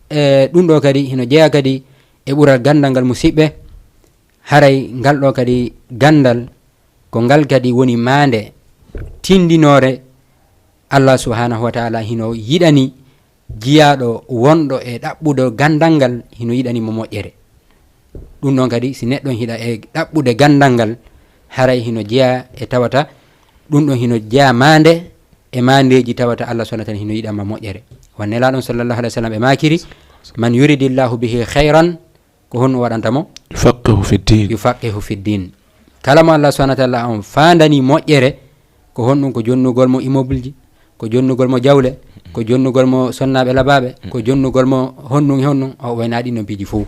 e ɗum ɗo kadi, hino jeyaa kadi e ɓural ganndal ngal, musiɓɓe. Haray ngal ɗo kadi ganndal, ko ngal kadi woni maande tindinoore. Allah subhanahu wa ta'ala hino yiɗani jiyaaɗo wonɗo e ɗaɓɓude ganndal ngal, hino yiɗani mo moƴƴere. Ɗum ɗon kadi, si neɗɗo hiɗa e ɗaɓɓude ganndal ngal, haray hino jeyaa e tawata, ɗum ɗon hino jeyaa maande e maandeeji tawata Allah subhanahu wa ta'ala hino yiɗan ma moƴƴere. Wa Nelaaɗo sallallahu alaihi wasallam ɓe maakiri, "Man yuridillahu bihi khairan," ko honno waɗanta mo? "Yufaqihu fi din." "Yufaqihu fi din." Kala mo Allah subhanahu wa ta'ala on faandani moƴƴere, ko honɗum? Ko jonnugol mo immeuble ji, ko jonnugol mo jawle, ko jonnugol mo sonnaaɓe labaaɓe, ko jonnugol mo honɗum e honɗum, o wayna ɗin ɗon piiji fow.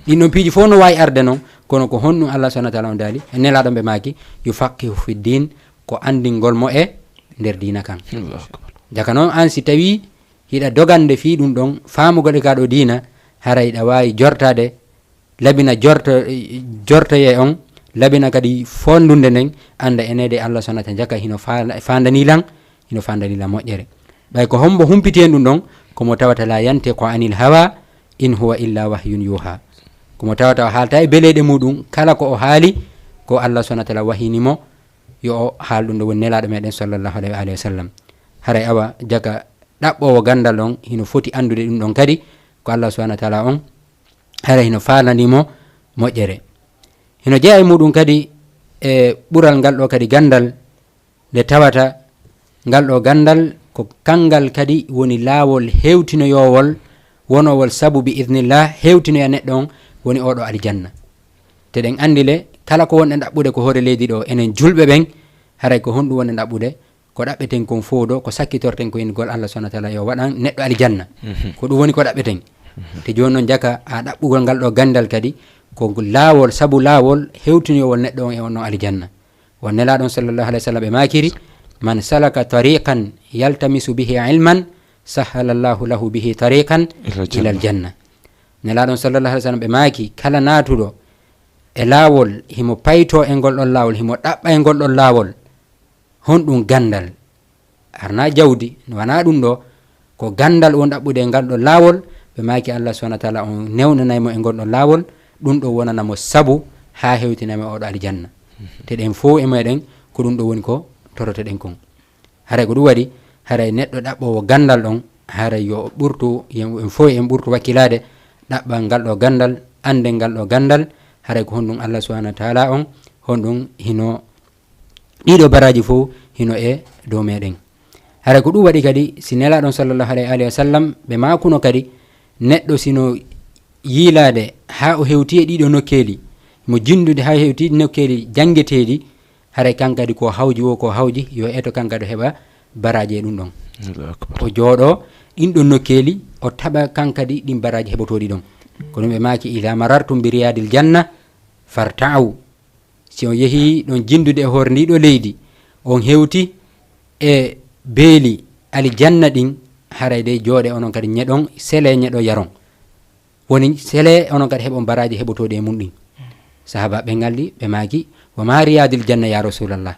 Ɗin ɗon piiji fow no waawi arde non, kono ko honɗum Allah subhanahu wa ta'ala on daali? Nelaaɗo ɓe maaki, "Yufaqihu fi din," ko anndingol mo e nder diina kan. Allahu akbar. Jaka non an si tawi hiɗa dogande fii ɗum ɗon, faamugol e ka ɗo diina, haray hiɗa waawi jortaade, labina jorto, jortoye on, labina kadi fondunde nden, annda enede Allah subhanahu wa ta'ala jaka hino fa-, faandani lan, hino faandani lan moƴƴere. Ɓay ko hombo humpiti en ɗum ɗon, ko mo tawata la yantiqu anil hawa, in huwa illa wahyun yuha. Ko mo tawata o haalta e beleeɗe muɗum, kala ko o haali, ko Allah subhanahu wa ta'ala wahini mo, yo o haal ɗum ɗo woni Nelaaɗo meɗen sallallahu alaihi wa alihi wa sallam. Haray awa jaka ɗaɓɓoowo ganndal on hino foti anndude ɗum ɗon kadi, ko Allah subhanahu wa ta'ala on, haray hino faalani mo moƴƴere. Hino jeyaa e muɗum kadi e ɓural ngal ɗo kadi ganndal, nde tawata ngal ɗo ganndal ko kangal kadi woni laawol hewtinoyoowol, wonowol sabu bi idnillah hewtinoya neɗɗo on woni oɗo aljanna. Te ɗen anndi le, kala ko wonɗen ɗaɓɓude ko hoore leydi ɗo, enen julɓe ɓen, haray ko honɗum wonɗen ɗaɓɓude? Ko ɗaɓɓeten kon fow ɗo, ko sakkitorten ko innugol Allah subhanahu wa ta'ala yo waɗan neɗɗo aljanna. Mhm. Ko ɗum woni ko ɗaɓɓeten. Mhm. Te jooni non jaka a ɗaɓɓugol ngal ɗo ganndal kadi, ko laawol, sabu laawol hewtinoyowol neɗɗo on e on ɗon aljanna. Won Nelaaɗo on sallallahu alaihi wa sallam ɓe maakiri, "Man salaka tariqan yaltamisu bihi ilman, sahhala Allahu lahu bihi tariqan ilal janna." Nelaaɗo on sallallahu alaihi wa sallam ɓe maaki, kala naatuɗo e laawol, himo payto e ngol ɗon laawol, himo ɗaɓɓa e ngol ɗon laawol, honɗum ganndal? Arna jawdi, no wanaa ɗum ɗo, ko ganndal won ɗaɓɓude e ngal ɗo laawol, ɓe maaki Allah subhanahu wa ta'ala on newnanay mo e ngol ɗo laawol, ɗum ɗo wonana mo sabu haa hewtinay mo oɗo aljanna. Te ɗen fow e meɗen, ko ɗum ɗo woni ko toroteɗen kon. Haray ko ɗum waɗi, haray neɗɗo ɗaɓɓoowo ganndal ɗon, haray yo o ɓurtu, yen, en fow en ɓurtu wakkilaade ɗaɓɓal ngal ɗo ganndal, annden ngal ɗo ganndal, haray ko honɗum Allah subhanahu wa ta'ala on, honɗum hino Ɗiɗo baraji fof hino e dow meɗen. Haray ko ɗum waɗi kadi, si Nelaaɗo on sallallahu alayhi wa sallam, ɓe maakuno kadi, neɗɗo sino yiilaade haa o hewti e ɗiɗo nokkeeli, mo jinndude haa o hewti nokkeeli janngeteeɗi, haray kan kadi ko hawji wo ko hawji, yo eto kan kadi o heɓa baraji e ɗum ɗon. Allahu akbar. O jooɗo ɗin ɗon nokkeeli, o taɓa kan kadi ɗin baraji heɓotooɗi ɗon. Ko ɗum ɓe maaki, "Idha marartum bi riyadil janna farta'u." Si on yehi ɗon jinndude e hoore ndi ɗo leydi, on hewti e beeli aljanna ɗin, haray dey jooɗe onon kadi ñeɗon, sele ñeɗo yaron. Woni sele onon kadi heɓon baraji heɓotooɗi e mun ɗin. Sahaba ɓe ngaldi, ɓe maaki, "Wa ma riyadil janna ya Rasulallah?"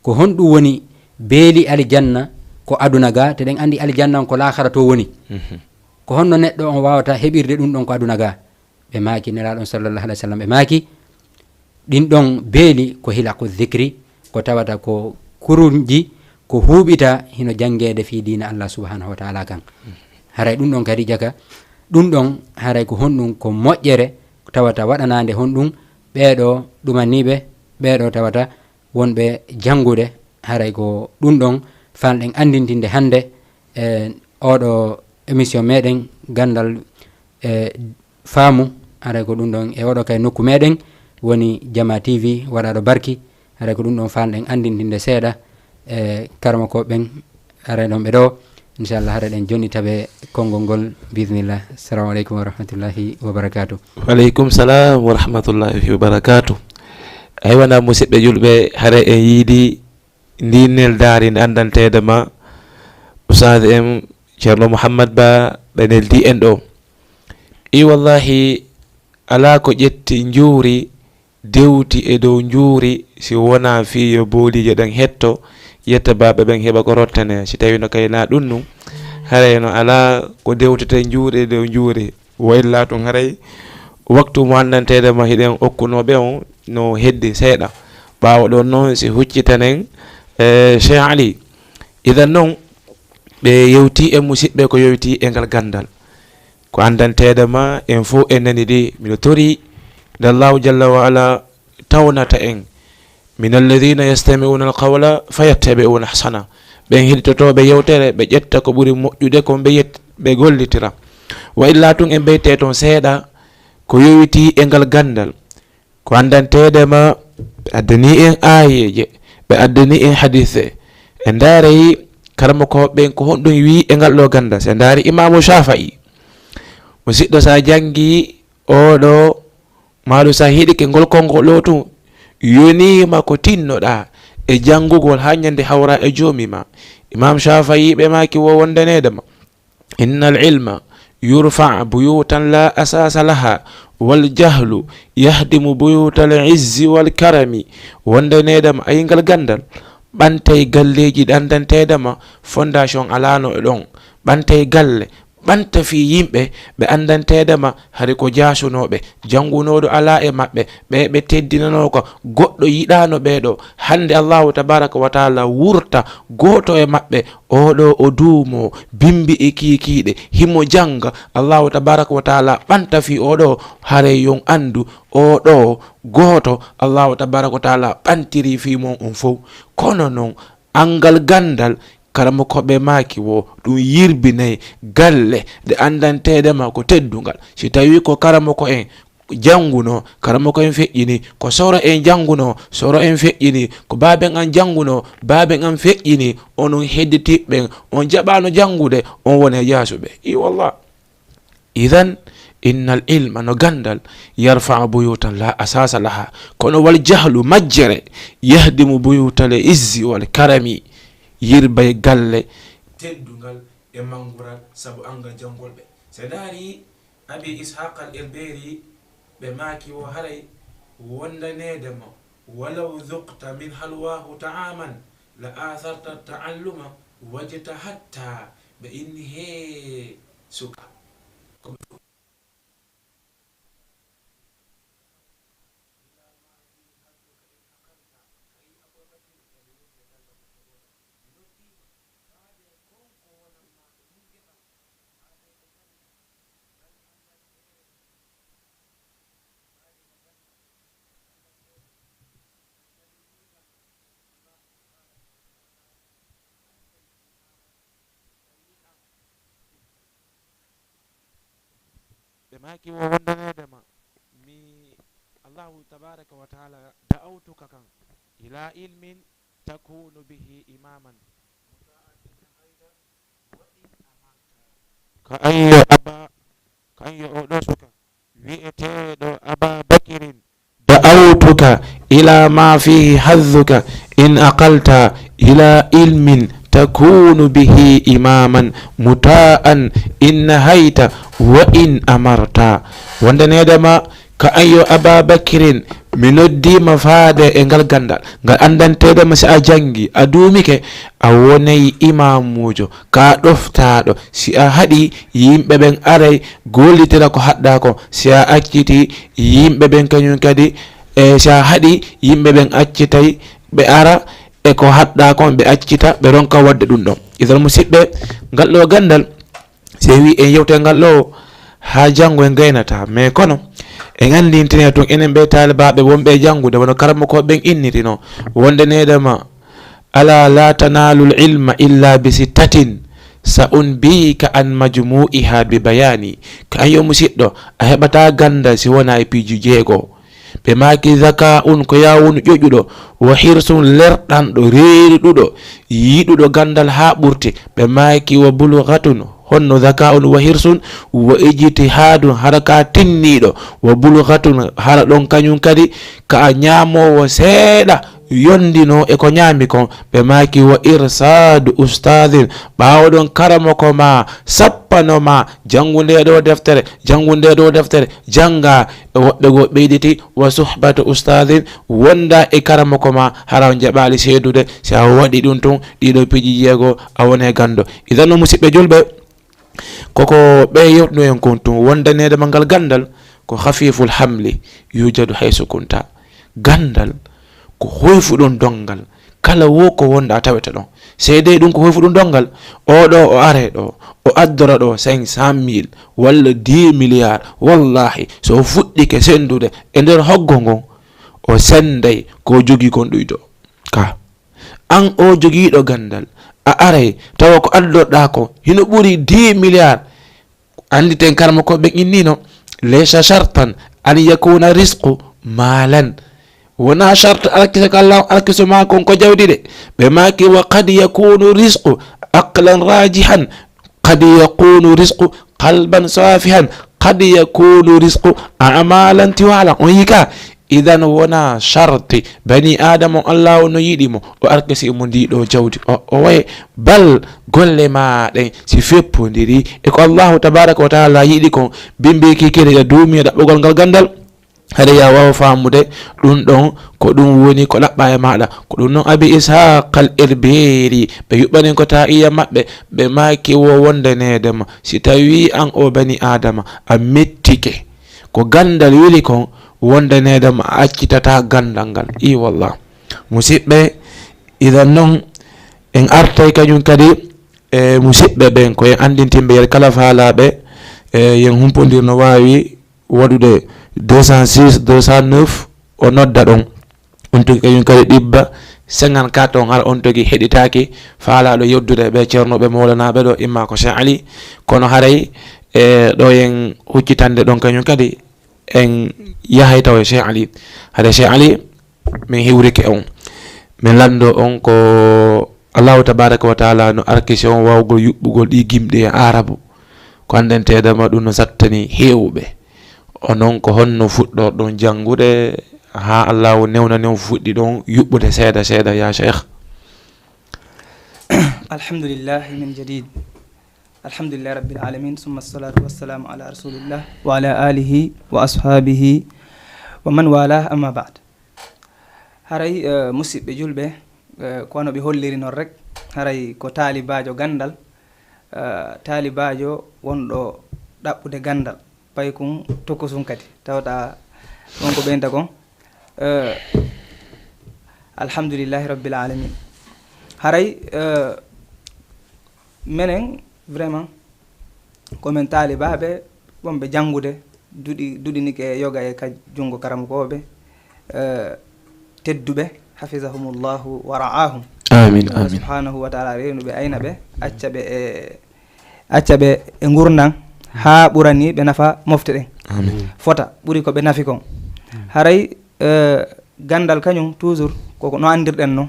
Ko honɗum woni beeli aljanna ko aduna ga? Te ɗen andi aljanna on ko laakhara to woni. Mhm. Ko honno neɗɗo on waawata heɓirde ɗum ɗon ko aduna ga? Ɓe maaki Nelaaɗo on sallallahu alayhi wa sallam, ɓe maaki, "Ɗin ɗon beeli ko hilaqu dhikri, ko tawata ko kurunji, ko huuɓita hino janngeede fii diina Allah subhanahu wa ta'ala kan." Haray ɗum ɗon kadi jaka, ɗum ɗon haray ko honɗum? Ko moƴƴere tawata waɗanaande honɗum ɓeeɗo ɗumaniiɓe, ɓeeɗo tawata wonɓe janngude. Haray ko ɗum ɗon fanɗen anndintinde hannde e oɗo émission meɗen, Ganndal e Faamu. Haray ko ɗum ɗon e oɗo kay nokku meɗen woni Jama T V waɗaɗo barki. Haray ko ɗum ɗon fanɗen anndintinde seeɗa e karamokooɓe ɓen. Haray ɗon ɓe ɗo, inchallah, haray ɗen jonnita ɓe konngol ngol, biiznillah. Assalamu aleykum wa rahmatullahi wa barakatuh. Wa aleykum salam wa rahmatullahi wa barakatuh. Aywa, na musidɓe julɓe, haray en yiidi ndi neldaari nde anndanteede ma Oustaz en Ceerno Mouhammad Ba ɓe neldi en ɗo. I wallahi, alaa ko ƴetti njuuri, dewti e dow njuuri, si wonaa fii yo booliije ɗen hetto, yetta baaɓe ɓen heɓa ko rottane. Si tawii no kay na ɗum nun, haray no alaa ko dewtete njuuri e dow njuuri. Wa illaa tun haray waktu mo anndanteede ma hiɗen okkunoo ɓe on no heddi seeɗa. Ɓaawo ɗon non si huccitanen, eh, Cheikh Ali. Idan non, ɓe yewti e musiɓɓe ko yowiti e ngal ganndal. Ko anndanteede ma, en fof en nani ɗi. Miɗo tori nde Allahu jalla wa ala tawnata en. Min alladhina yastami'una alqawla fayattabi'una ahsana. Ɓen heɗitotooɓe yewtere, ɓe ƴetta ko ɓuri moƴƴude kon, ɓe yet-, ɓe gollitira. Wa illaa tun en ɓeyte toon seeɗa ko yowiti e ngal ganndal. Ko anndanteede ma, ɓe addani en aayeeje, ɓe addani en hadiise. En ndaaray karamokooɓe ɓen ko honɗum wi'i e ngal ɗoo ganndal. Si en ndaari Imaamu Shaafa'i, musiɗɗo, sa janngi oɗo maalu, sa hiɗike ngol konngol ɗoo tun, yoniima ko tinnoɗaa e janngugol haa ñande hawra e Joomi ma. Imaam Shaafa'i ɓe maaki wo wondaneede ma. Innal ilma yurfa buyutan la asasa laha, wal jahlu yahdimu buyutal izzi wal karami. Wondaneede ma, ay ngal ganndal, ɓantay galleeji ɗi anndanteede ma, fondation alaano e ɗon. Ɓantay galle, ɓanta fii yimɓe ɓe anndanteede ma, hari ko jaasunooɓe, janngunooɗo alaa e maɓɓe, ɓe ɓe teddinanoo ka, goɗɗo yiɗaano ɓee ɗoo. Hannde Allahu tabaraka wa taala wurta gooto e maɓɓe, oɗo o duumo bimbi e kiikiiɗe, himo jannga, Allahu tabaraka wa taala ɓanta fii oɗo, haray yon anndu oɗo gooto Allahu tabaraka wa taala ɓantiri fii mon on fow. Kono non, anngal ganndal, karamokooɓe maaki wo ɗum yirbinay galle ɗe anndanteeɗe ma ko teddungal. Si tawii ko karamoko en janngunoo, karamoko en feƴƴini, ko soro en janngunoo, soro en feƴƴini, ko baaben an janngunoo, baaben an feƴƴini, onon hedditiiɓe ɓen, on jaɓaano janngude, on woni e jaasuɓe. I wallah. Idan, innal ilma, no ganndal, yarfa buyutan la asasa laha, kono wal jahlu, majjere, yahdimu buyutal izzi wal karami, yirbay galle teddungal e manngural, sabu anngal janngol ɓe. So ndaari Abi Ishaq al Irberi, ɓe maaki wo haray wondaneede ma, walaw dhuqta min halwahu ta'aman la atharta ta'alluma wajtahadta. Ɓe inni, hee suka, ko ɓe fof Maaki wo wondaneede ma, mi Allahu tabaraka wa taala da'awtuka kan ila ilmin takunu bihi imaman. Ka ayyo aba, ka ayyo oɗo suka wi'eteeɗo Aba Bakirin. Da'awtuka ila ma fihi hadduka in aqalta ila ilmin takunu bihi imaman muta'an in nahayta wa in amarta. Wondaneede ma ka ayyo Aba Bakirin, mi noddiima faade e ngal ganndal, ngal anndanteede ma si a janngi, a duumike, a wonay imaamuujo, ka ɗoftaaɗo. Si a haɗi, yimɓe ɓen aray gollitira ko haɗɗaa kon. Si a acciti, yimɓe ɓen kañum kadi, e si a haɗi, yimɓe ɓen accitay, ɓe ara e ko haɗɗaa kon, ɓe accita, ɓe ronka waɗde ɗum ɗon. Idan, musiɓɓe, ngal ɗo ganndal, si en wi en yewte ngal ɗo, haa janngo en gaynata. Mais kono, en anndintine tun enen ɓe taalibaaɓe wonɓe e janngude, wano karamokooɓe ɓen innirino, wonde needama, "Ala la tanalul ilma illa bi sittatin, sa unbika an majmu'iha bi bayani." Ka an yo musiɗɗo, a heɓata ganndal si wonaa e piiji jeego. Ɓe maaki, "Zaka'un, ko yaa wonu ƴoƴuɗo, wa hirsun, lerɗanɗo, reeriɗuɗo, yiɗuɗo ganndal haa ɓurti." Ɓe maaki, "Wa bulghatun, honno zaka'un wa hirsun, wa ijtihadun, hara ka tinniiɗo, wa bulghatun, hara ɗon kañum kadi ka ñaamoowo seeɗa, yondino e ko ñaami kon." Ɓe maaki, "Wa irsadu ustadin, ɓaawo ɗon karamoko ma sappano ma, janngu nde ɗo deftere, janngu nde ɗo deftere, jannga." E woɓɓe goo ɓeyditi, "Wa suhbatu ustadin, wonda e karamoko ma, hara on jaɓaali seedude." Si a waɗi ɗum tun, ɗiɗo piiji jeego, a wone ganndo. Idan no, musiɓɓe julɓe, koko ɓe yewtuno en kon tun, wondaneede ma ngal ganndal ko khafiful hamli, yujadu haysu kunta. Ganndal ko hoyfuɗon donngal, kala wo ko wonɗa tawete ɗon. Seedee ɗum ko hoyfuɗum donngal, oɗo o are ɗo, o addora ɗo cinq cent mille walla dix milliards, wallahi, so o fuɗɗike senndude e nder hoggo ngon, o sennday ko o jogii kon ɗuyɗo. Ka an o jogiiɗo ganndal, a aray tawa ko addorɗaa ko hino ɓuri dix milliards. Annditen karamokooɓe ɓen innino, "Laysa shartan an yakuna rizqu malan." Wona shart alkisa ka Allah alkiso ma kon ko jawdi de. Ɓe maaki, "Wa qad yakunu rizqu aqlan rajihan, qad yakunu rizqu qalban safihan, qad yakunu rizqu a'malan tiwala." On yii ka? Idan wona sharti bani Adama o Allah o no yiɗi mo, o arkisi mo ndi ɗo jawdi. O, o waye bal golle ma ɗen si feppondiri e ko Allahu tabaraka wa taala yiɗi kon, bimbi kikiri ya duumi e ɗaɓɓugol ngal ganndal. Hade ya waawa faamude ɗum ɗon, ko ɗum woni ko ɗaɓɓa e maɗa. Ko ɗum noon Abi Ishaq al Irbiri, ɓe yuɓɓanin ko ta iya maɓɓe, ɓe maaki wo wonde needema, si tawi an o bani Adama a mettike, ko ganndal weli kon, wonde needema a accitata ganndal ngal. I wallah. Musiɓɓe, idan noon, en artay kañum kadi e musiɓɓe ɓen, ko en anndintinɓe yer kala faalaaɓe, e yen humpondir no waawi waɗude deux cent six, deux cent neuf, o nodda ɗon. On tigi kañum kadi ɗibba cinquante-quatre on, hara on tigi heɗitaaki faalaaɗo yewtude e ɓe ceernooɓe mawlanaaɓe ɗo, imma ko Cheikh Ali, kono haray e ɗo yen huccitande ɗon kañum kadi en yahay tawa e Cheikh Ali. Haray Cheikh Ali, min hiwrike on. Min lanndo on ko Allahu tabaraka wa taala no arkisi on waawgol yuɓɓugol ɗi gimɗi e Aarabu. Ko anndanteede ma ɗum no sattani heewɓe. Onon ko honno fuɗɗorɗon janngude haa Allahu newnani on fuɗɗi ɗon yuɓɓude seeɗa seeɗa, ya Cheikh? Alhamdulillahi min jadid. Alhamdulillahi rabbil alamin, summa salatu wassalamu ala rasulillah wa ala alihi wa ashabihi wa man walah, amma ba'd. Haray, eh, musiɓɓe julɓe, eh, ko wano ɓe holliri non rek, haray ko taalibaajo ganndal, eh, taalibaajo wonɗo ɗaɓɓude ganndal, paykun tokosun kadi. Tawata won ko ɓeynta kon, eh, alhamdulillahi rabbil alamin. Haray, eh, menen, vraiment, ko men taalibaaɓe wonɓe janngude, duɗi, duɗinike yoga e ka junngo karamokooɓe, eh, tedduɓe, hafizahumullahu wa ra'ahum. Amin, Allah amin. Subhanahu wa taala reenuɓe, ayna ɓe, acca ɓe e, acca ɓe e ngurndan haa ɓurani ɓe nafa mofte ɗen. Amin. Fota ɓuri ko ɓe nafi kon. Haray eh, ganndal kañum toujours koko no anndirɗen non.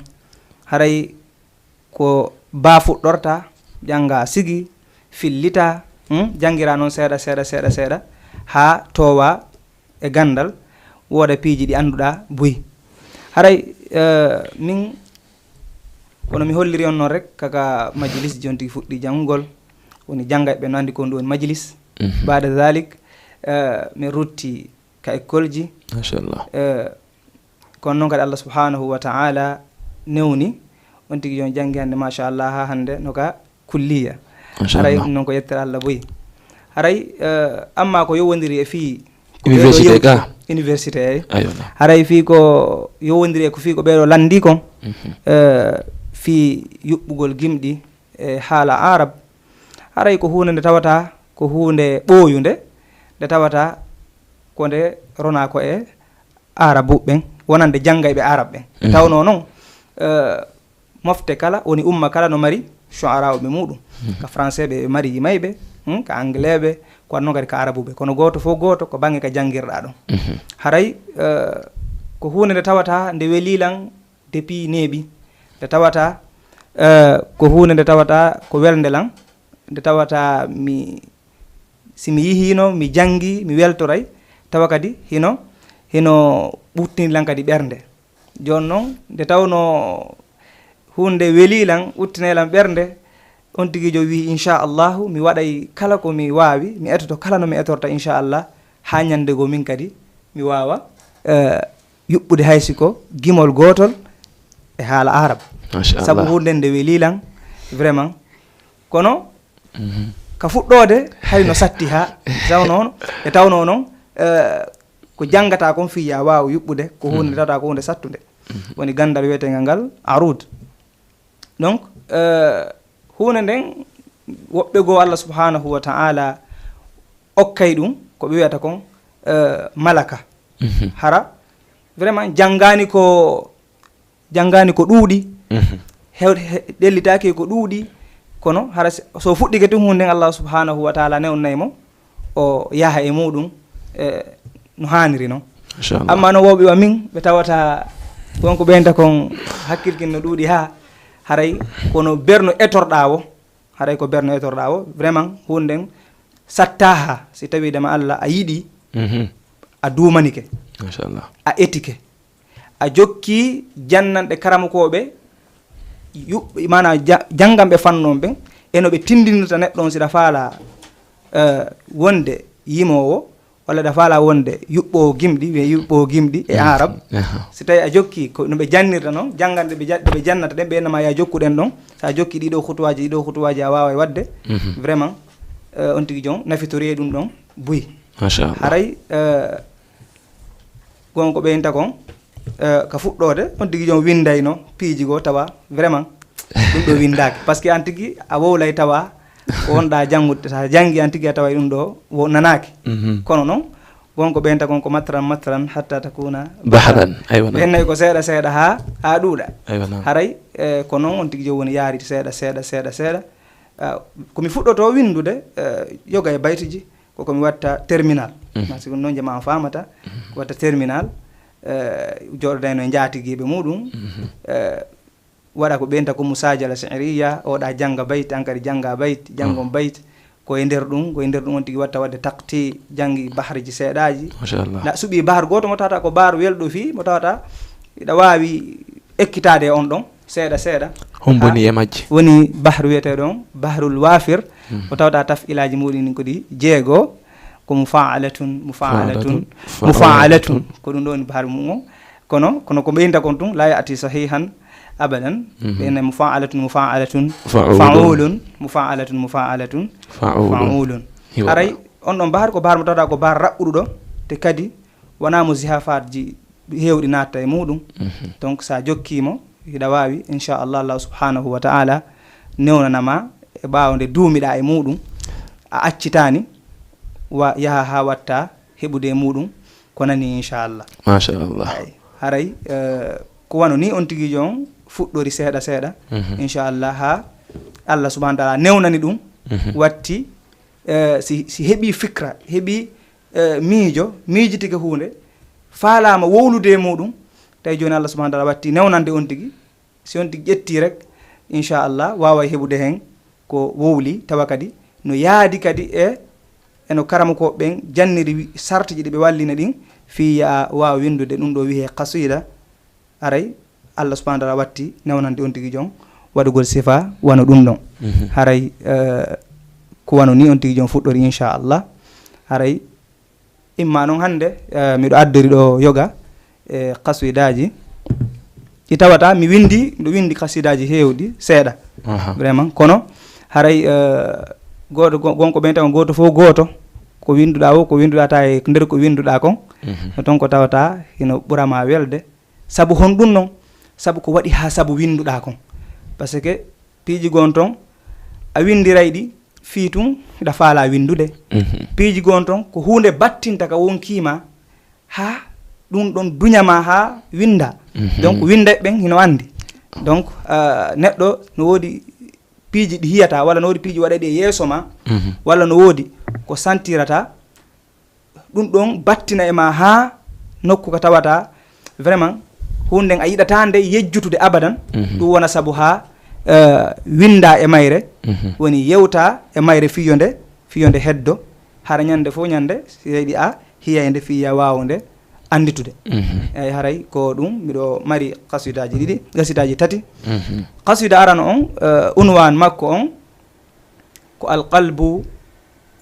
Haray ko baa fuɗɗorta, jannga sigi, fillita, hmm? Janngira noon seeɗa seeɗa seeɗa seeɗa haa toowa e ganndal, wooda piiji ɗi annduɗa buy. Haray eh, min kono mi holliri on noon rek kaka majilis jon tigi fuɗɗi janngugol. Woni janngay ɓe no anndi ko ɗum woni majilis. Baada dalik eh, min rutti ka école ji. Machallah. Eh, kono noon kadi Allah subhanahu wa ta'ala newni on tigi jon janngi hannde machallah haa hannde no ka kulliya. Haray ɗum noon ko yettere Allah boyi. Haray eh, amma ko yowondiri e fii ko ɓeeɗo université yewti ka ko université eyi. Aywa. Haray fii ko yowondiri e ko fii ko ɓeeɗo lanndi kon eh, fii yuɓɓugol gimɗi e haala arab. Haray ko huunde nde tawata ko huunde ɓooyunde nde tawata ko nde rona ko e arabuɓe ɓen wonande janngayɓe arab ɓen. Nde tawnoo noon eh, mofte kala woni umma kala no mari shu'araaɓe muɗum. Ka français ɓe ɓe mari yimayɓe, hmm, ka anglais ɓe, ko wanno kadi ka arabuɓe, kono gooto fof gooto ko bange ka janngirɗa ɗon. Haray eh, ko huunde nde tawata nde weli lan depuis neeɓi. Nde tawata eh, ko huunde nde tawata ko welnde lan nde tawata mi si mi yihino mi janngi mi weltoray tawa kadi hino hino ɓuttini lan kadi ɓernde. Jooni noon nde tawnoo huunde welii lan uttinay lan ɓernde, on tigi jo wii inchallahu mi waɗay kala ko mi waawi mi etoto kala no mi etorta inchallah haa ñannde goo min kadi mi waawa eh, yuɓɓude hay si ko gimol gootol e haala arab. Sabu huunde nde welii lan vraiment. Kono ka fuɗɗoode hay no satti haa tawnoo e tawnoo noon eh, ko janngata kon fii ya waaw yuɓɓude ko huunde nde tawata ko huunde sattunde. Woni ganndal wiyeteengal ngal arud. Donc eh, huunde nden woɓɓe goo Allah subhanahu wa ta'ala okkay ɗum ko ɓe wiyata kon eh, malaka. Hara vraiment janngaani ko janngaani ko ɗuuɗi. Hew- he- ɗellitaaki ko ɗuuɗi. Kono hara si- so fuɗɗike tun huunde nden Allah subhanahu wa ta'ala newnay mo o yaha e muɗum eh, no haaniri noon. Inchallah. Amma no wowɓe wa min ɓe tawata wonko ɓeynta kon hakkilkin no ɗuuɗi haa haray kono berno etorɗa o. Haray ko berno etorɗa o vraiment huunde nden sattaha si tawi dema Allah a yiɗi a duumanike. Machallah. A etike a jokki jannanɗe karamokooɓe yuɓɓe maanaam ja- jannganɓe fannu on ɓen e no ɓe tinndinirta neɗɗo on siɗa faala eh, wonde yimoowo walla ɗa faala wonde yuɓɓoowo gimɗi wiye yuɓɓoowo gimɗi e arab. Si tawi a jokki ko no ɓe jannirta noon jannganɗe ɓe ja- ɗe ɓe jannata ɗen ɓe innama ya jokkuɗen ɗon. So a jokki ɗiɗo hutuwaaji ɗiɗo hutuwaaji a waaway waɗde vraiment eh, on tigi joom nafitori e ɗum ɗon buy. Machallah. Haray eh, gon ko ɓeynta kon eh, ka fuɗɗoode on tigi joom winndayno piiji goo tawa vraiment ɗum ɗo winndaaki par ce que an tigi a wowlay tawa ko wonɗa janngude sa janngi an tigi a taway ɗum ɗo wo nanaaki. Kono noon gon ko ɓeynta kon ko matran matran hatta takuna Bahran. Aywa. Ɓennay ko seeɗa seeɗa haa haa ɗuuɗa. Aywa. Haray eh, ko noon on tigi joom woni yaari seeɗa seeɗa seeɗa seeɗa. Ah, ko mi fuɗɗoto winndude eh, yoga e baytiji koko mi watta terminal. Parce que noon jama an famata ko watta terminal eh, jooɗodayno e njaatigiiɓe muɗum eh, waɗa ko ɓeynta ko musajala shi'riya oɗa jannga bayt an kadi jannga bayt janngon bayt. Ko e nder ɗum ko e nder ɗum on tigi watta waɗde takti janngi bahriji seeɗaji. Machallah. Na suɓi bahar gooto mo tawata ko bahar welɗo fii mo tawata iɗa waawi ekkitaade e on ɗon seeɗa seeɗa. Homboni e majji woni bahru wiyeteeɗo on bahrul wafir. O tawata taf ilaji muɗum ko ɗi jeego ko mufaalatun mufaalatun mufaalatun. Ko ɗum ɗo woni bahru mum on. Kono kono ko ɓeynta kon tun la yati sahihan abadan. Ɓeyna mufaalatun mufaalatun faulun mufaalatun mufaalatun faulun. Haray on ɗon bahar ko bahar mo tawata ko bahar raɓɓuɗo ɗo te kadi wona mo zihafatji heewɗi natta e muɗum. Donc sa jokkimo hiɗa wawi inchallah allahu subhanahu wa ta'ala newnanama e ɓawo nde duumiɗa e muɗum a accitani wa yaha ha watta heɓude e muɗum ko nani inchallah. Machallah. Ay, haray eh, ko wano ni on tigi jon fuɗɗori seeɗa seeɗa inchallah ha allah subhanahu wa ta'ala newnani ɗum watti eh, si, si heɓi fikra heɓi eh, miijo, miijitike huunde, faalaama wowlude e muuɗum, tawi jooni Allah subhanahu wa taala watti newnande on tigi. Si on tigi ƴetti rek, inchallah, waaway heɓude heen ko wowli, tawa kadi no yaadi kadi e, e no karamokooɓe ɓen janniri wi-, sartiji ɗi ɓe wallini ɗin, fii yo a waawa winndude ɗum ɗo wiyee qasida. Haray Allah subhanahu wa taala watti newnande on tigi joom waɗugol sifa wano ɗum ɗon. Mhm. Haray, eh, ko wano ni on tigi joom fuɗɗori, inchallah. Haray imma noon hannde, eh, miɗo addori ɗo yoga e qaswidaaji ɗi tawata mi winndi, miɗo winndi qaswidaaji heewɗi seeɗa. Aha. Vraiment, kono haray, eh, gooto go-, gonko ɓen taw gooto fof gooto, ko winnduɗaa o, ko winnduɗaa ta e nder ko winnduɗaa kon, Mhm. no toon ko tawata hino ɓura ma welde. Sabu honɗum non? Sabu ko waɗi haa sabu winnduɗaa kon. Parce que piiji goo toon, a winndiray ɗi fii tun hiɗa faalaa winndude. Mhm. Piiji goo toon, ko huunde battinta ka wonkii ma, haa ɗum ɗon duña ma haa winnda. Mhm. Donc, winnda ɓen hino anndi. Donc, ah, neɗɗo no woodi piiji ɗi hiyata, walla no woodi piiji waɗaɗi e yeeso ma, Mhm. walla no woodi ko santirata, ɗum ɗon battina e ma haa nokku ka tawata vraiment huunde nden a yiɗata nde yejjutude abadan. Mhm. Ɗum wona sabu haa, eh, winnda e mayre, Mhm. woni yewta e mayre fii yo nde, fii yo nde heddo. Hara ñande fof ñande, si yiɗi a hiya e nde fii ya waaw nde annditude. Mhm. Eyi, haray ko ɗum, miɗo mari qaswidaaji ɗiɗi, qaswidaaji tati. Mhm. Qaswida arano on, eh, unwaan makko on, ko Al Qalbu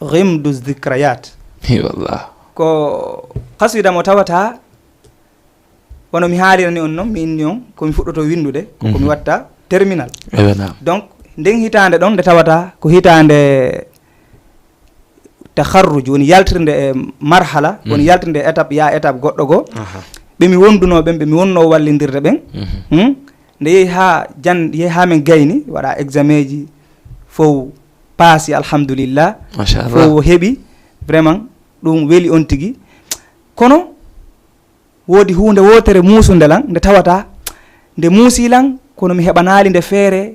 Ghimdu Dhikrayat. Hi wallah. Ko qaswida mo tawata, wano mi haalirani on non, mi inni on, ko mi fuɗɗoto winndude, ko, ko mi Mhm. watta terminal. Ewa, naam. Donc, nden hitaande ɗon nde tawata ko hitaande takharruj, woni yaltirde e marhala, woni Mhm. yaltirde e étape, ya étape goɗɗo goo. Aha. Ɓe mi wondunoo ɓen, ɓe mi wonnoo wallindirde ɓen. Mhm. Hmm? Nde yehi haa jan-, yehi haa men gayni, waɗa examen ji, fof paasi, alhamdulillah. Machallah. Fof heɓi, vraiment, ɗum weli on tigi. Kono woodi huunde wootere muusunde lan, nde tawata, nde muusi lan, kono mi heɓanaali nde feere,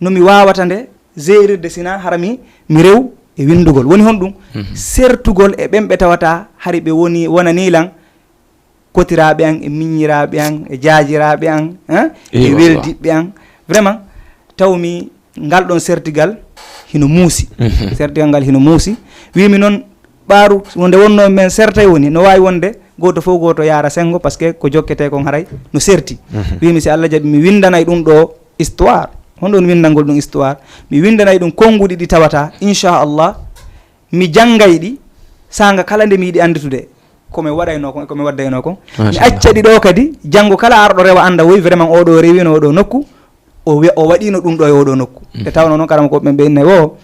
no mi waawata nde jeerirde, sina hara mi, mi rew e winndugol. Woni honɗum? Mhm. Sertugol e ɓen ɓe tawata, hari ɓe woni, wonanii lan, kotiraaɓe an, e miññiraaɓe an, e jaajiraaɓe an, hein, e Eywa, weldiɓɓe an. Vraiment, taw mi ngal ɗon sertigal hino muusi. Mhm. Sertigal ngal hino muusi. Wiimi noon, ɓaaru, wonde wonno men sertay woni, no waawi wonde gooto fof gooto yaara senngo, parce que ko jokketee kon haray no serti. Mhm. Wiimi, si Allah jaɓi, mi winndanay ɗum ɗo histoire. Honɗum winndangol ɗum histoire? Mi winndanay ɗum konnguɗi ɗi tawata, inchallah, mi janngay ɗi, saanga kala nde mi yiɗi annditude ko mi waɗaynoo kon, ko mi waddaynoo kon. Mi Machallah. Acca ɗi ɗo kadi, janngo kala arɗo rewa annda, woy, vraiment, oɗo rewino oɗo nokku, o wi-, o waɗino ɗum ɗo e oɗo nokku. Mhm. E tawno noon, karamokooɓe ɓen ɓe inna wo,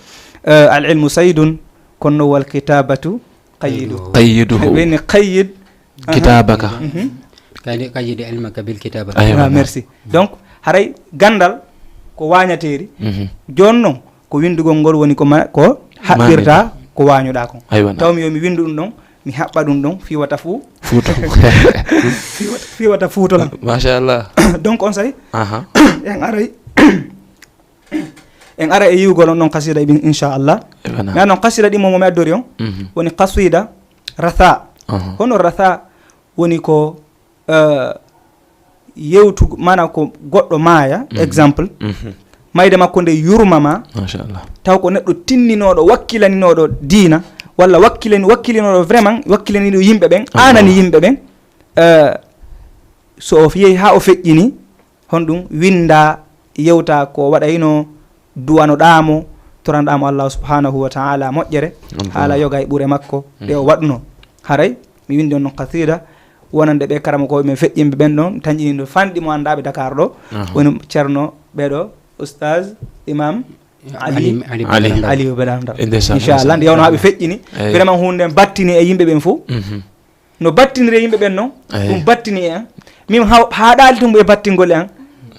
eh, al ilmu saydun, kono wal kitabatu qayyidu. Qayyiduhu. Ɓe inni qayyid. Aha. Kitabaka. Mhm. Kadi qayyid ilmaka bil kitaba. Aywa, Ah, naam. Merci. Donc, haray ganndal ko waañateeri. Mhm. Jooni noon, ko winndugol ngol woni ko ma-, ko haɓɓirta Maanaa. Ko waañuɗaa kon. Aywa, naam. Taw mi yo mi winndu ɗum ɗon, mi haɓɓa ɗum ɗon, fii wata fuu. Fuuto. Fii wata, fii wata fuuto lan. Machallah. Donc, on saa'i, Aha. en aray, en ara e yiwgol on ɗon qasida ɗin, inchallah. Aywa, naam. Mais non, qasida ɗin mo mi addori on, Mhm. woni qasida ratha. Aha. Hono ratha woni ko, eh, yewtugo, maanaam ko goɗɗo maaya, Mhm. exemple, Mhm. mayde makko nde yurmama, Machallah. taw ko neɗɗo tinninooɗo, wakkilaninooɗo diina, walla wakkilani-, wakkilinooɗo vraiment, wakkilaniiɗo yimɓe ɓen, Allah. Aanani yimɓe ɓen, eh, so o yehi haa o feƴƴini, honɗum winnda, yewta ko waɗayno duwanoɗaa mo, toranoɗaa mo Allah subhanahu wa ta'ala moƴƴere, Allah. Haala yoga e ɓure makko, ɗe o Mhm. waɗuno. Haray, mi winndi on non qasida, wonande ɓe karamokooɓe men feƴƴinɓe ɓen ɗon, tañƴiniiɗo fanɗi mo anndaa ɓe Dakar ɗo, Aha. woni Ceerno ɓeɗo, Oustaz Imam Ali, Ali, Ali Ali. Badara Ndao. Ali Badara Ndao. E ndeysaan, Inchallah, ndeysaan. Nde yawno haa ɓe feƴƴini, Eyi. Vraiment huunde nden battini e yimɓe ɓen fof. Mhm. No battiniri e yimɓe ɓen non, Eyi. Ɗum battini e an. Min haw-, haa ɗaali tun e battingol e an,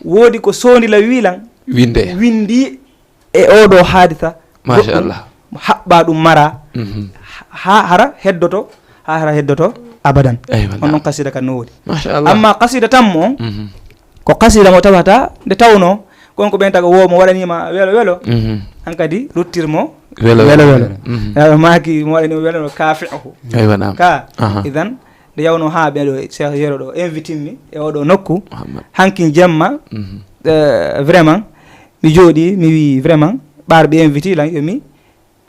woodi ko Soondila wii lan, Winnde. Winndi e oɗo haadisa, Machallah. Goɗɗum haɓɓa ɗum mara, Mhm. ha-, hara heddoto, ha hara heddoto abadan. Eywa, On non naam. Qasida kan no woodi. Machallah. Amma qasida tammo on, Mhm. ko qasida mo tawata nde tawno kon ko ɓen taga wo mo waɗanima welo welo. Mhm. Hankadi ruttirmo Welo, Welo, welo. welo. Mhm. Eh, maaki mo waɗani welo no kaafi'uhu. Aywa, naam. Ka, Aha. Idan, nde yawno haa ɓeɗo Cheikh Yero ɗo invite mi e oɗo nokku, Muhammad. Hankin jemma, Mhm. eh, vraiment, mi jooɗi, mi wi vraiment, ɓaar ɓe invite lan, yo mi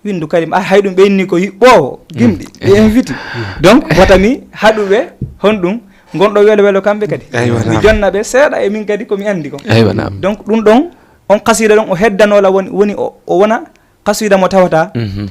windu kadi, ah, hay ɗum ɓe inni ko yiɓɓoowo, gimɗi, ɓe invite. Donc, wata mi haɗuɓe, honɗum, gonɗo welo welo kamɓe kadi. Aywa, Mi naam. jonna ɓe seeɗa e min kadi ko mi andi ko. Aywa, naam. Donc, ɗum ɗon, on qasida ɗon o heddanoola woni, woni o, o wona qasida mo tawata. Mhm.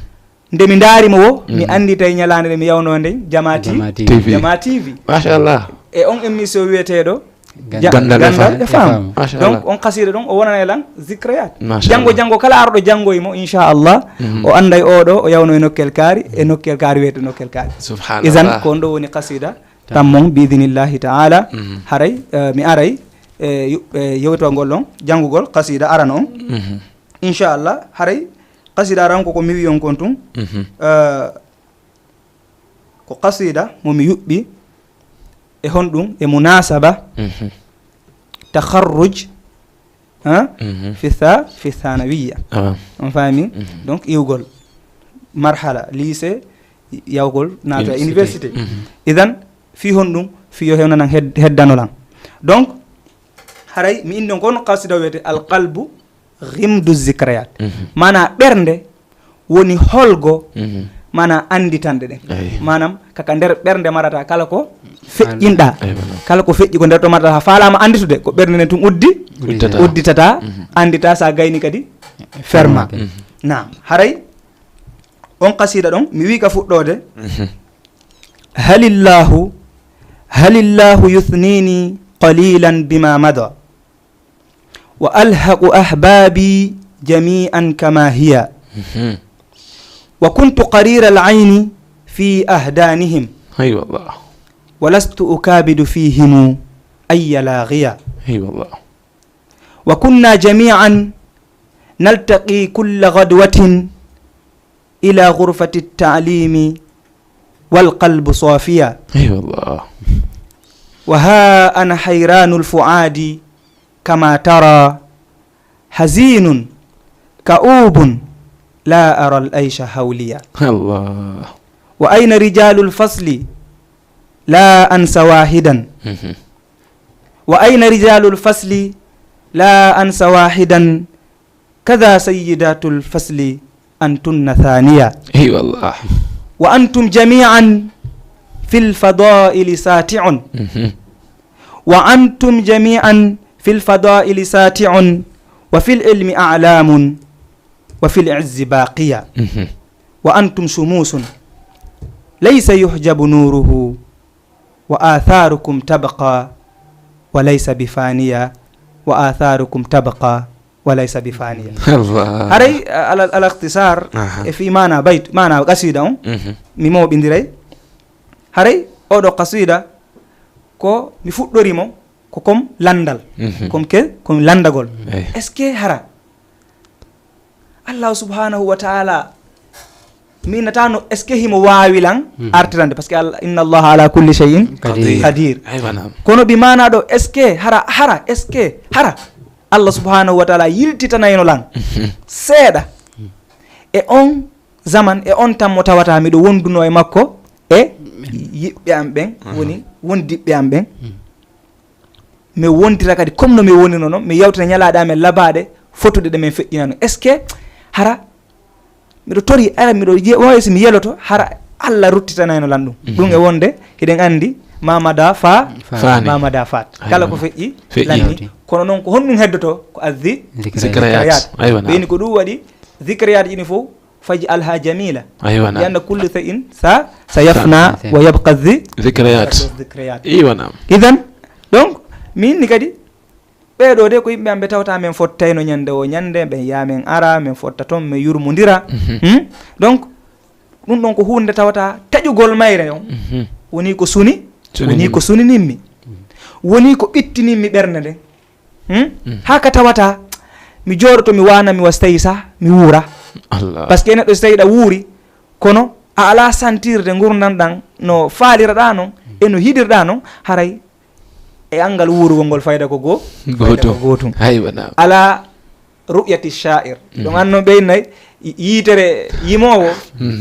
Nde mi ndaari mo wo, mi Mhm. andi tawi ñalaande nde mi yawno nde Jama T V. Jama T V. T V. Jama T V. Machallah. E on émission wiyeteeɗo Gandal. Gandal e Gandal Fam. e Fam. Machallah. Donc, on qasida ɗon o wonanay lan zikrayat. Machallah. Janngo janngo kala arɗo janngoy mo, inchallah, Mhm. o anday oɗo, o yawno e nokkel kaari, e nokkel kaari wiyete nokkel kaari. Subhanallah. Idan, ko on ɗo woni qasida tammon, bi idinillahi taala. Mhm. Haray, eh, mi aray, eh, yu-, eh, yewtogol on, janngugol qasida arano on. Mhm. Inchallah, haray qasida aran ko ko mi wi on kon tun. Mhm. Eh, ko qasida mo mi yuɓɓi e honɗum, e munasaba Mhm. takharruj, ha? Mhm. Fi tha-, fi thanawiya. Ah. On faami? Mhm. Donc, iwgol marhala lycée, yawgol naata Université. Université. Mhm. Idan, fi honɗum, fi yo hewnanan hed-, heddano lan. Donc, haray mi indi on kono qasida wiyete Al Qalbu Ghimdu Zikrayat. Mhm. Mana ɓernde woni holgo, Mhm. mana anditanɗe ɗen. Eyi. Manam, kaka nder ɓernde marata kala ko feƴƴinɗa. Eyi, wala. Kala ko feƴƴi ko nder to marata, ha falama anditude, ko ɓernde nden tun uddi, Udditata. udditata, Mhm. andita sa gayni kadi ferma. Mhm. Naam, haray on qasida ɗon, mi wi ka fuɗɗode, Mhm. halillahu, halillahu yuthnini qalilan bima mada, wa alhaqu ahbabi jami'an kama hiya, Mhm. wa kuntu qarira al-ayni fi ahdanihim, Ay wallah. wa lastu ukabidu fihimu ayya laghiya. Ay wallah. وكنا جميعا نلتقي كل غدوة إلى غرفة التعليم والقلب صافيا. Ay wallah. وها أنا حيران الفؤاد كما ترى، حزين كئوب لا أرى العيش حوليا. Allah. وأين رجال الفصل؟ لا أنسى واحدا. Mhm. وأين رجال الفصل؟ لا أنسى واحدا. كذا سيدات الفصل أنتن ثانيا. Ay wallah. وأنتم جميعا في الفضائل ساطع. Mhm. وأنتم جميعا في الفضائل ساطع، وفي العلم أعلام، وفي العز باقيا. Mhm. وأنتم شموس ليس يحجب نوره، وآثاركم تبقى وليس بفانية، وآثاركم تبقى وليس بفانية. Allah. Haray, a-, ala, ala ikhtisar, Aha. E fi mana bayt, mana qasida on, Mhm. mi mawɓindiray. Haray, oɗo qasida, ko mi fuɗɗori mo, ko comme landal. Mhm. Comme que, comme landagol. Eyi. Est-ce que hara Allah subhanahu wa ta'ala, mi natano, est-ce que himo wawi lan artirande? Parce que Allah, inna Allah ala kulli shay'in Qadir. Qadir. Ay wallah. Kono bi mana ɗo, est-ce que hara, hara, est-ce que hara Allah subhanahu wa ta'ala yiltitanayno lan seeɗa e on zaman, e on tan mo tawata miɗo wonduno e makko e yiɓɓe am ɓen, woni wondiɓɓe am ɓen. Mi wondira kadi comme no mi wonirno non, mi yawtina ñalaaɗe amen labaaɗe fotuɗe ɗe min feƴƴinano. Est-ce que hara miɗo tori, ara miɗo ye-, wawi si mi yeloto, hara Allah ruttitanayno lan ɗum. Ɗum e wonde, hiɗen anndi, mamada fa, Faani. Mamada fat. Ay, Kala ko wala. Feƴƴi, Feƴƴi. Lanni. Kono noon ko honɗum heddoto? Ko addi Zikrayat. Ay, wala. Ɓeyni ko ɗum waɗi, zikrayat ini fof, faj alha jamila. Ay, wala. Lianna kullu shay'in sa, sa yafna Sa- wa yabqa dhi. Zikrayat. Zikrayat. Iwa nam. Idan, donc, min ni kadi, ɓeeɗo de ko yimɓe am ɓe tawta men fottayno ñande o ñande, ɓen ya men ara, men fotta toon, men yurmodira. Hmm? Donc, ɗum ɗon ko huunde tawata taƴugol mayre on. Woni ko suni, Suni woni nimmi. Ko suninimmi. Woni ko ɓittinimmi ɓernde nden. Hmm? Haa ka tawata, mi jooɗoto, mi waana, mi wasi tawi sa, mi wuura. Allah. Parce que neɗɗo si tawi ɗa wuuri, kono a ala sentirde ngurndan ɗan no faaliraɗa non, e no hiɗirɗa non, haray e angal wuurugol ngol fayda ko goo, fayda ko Gootum. Gootum. Ay, wala. Ala ru'yati sha'ir. Ɗum anno ɓeynay yitere yimoowo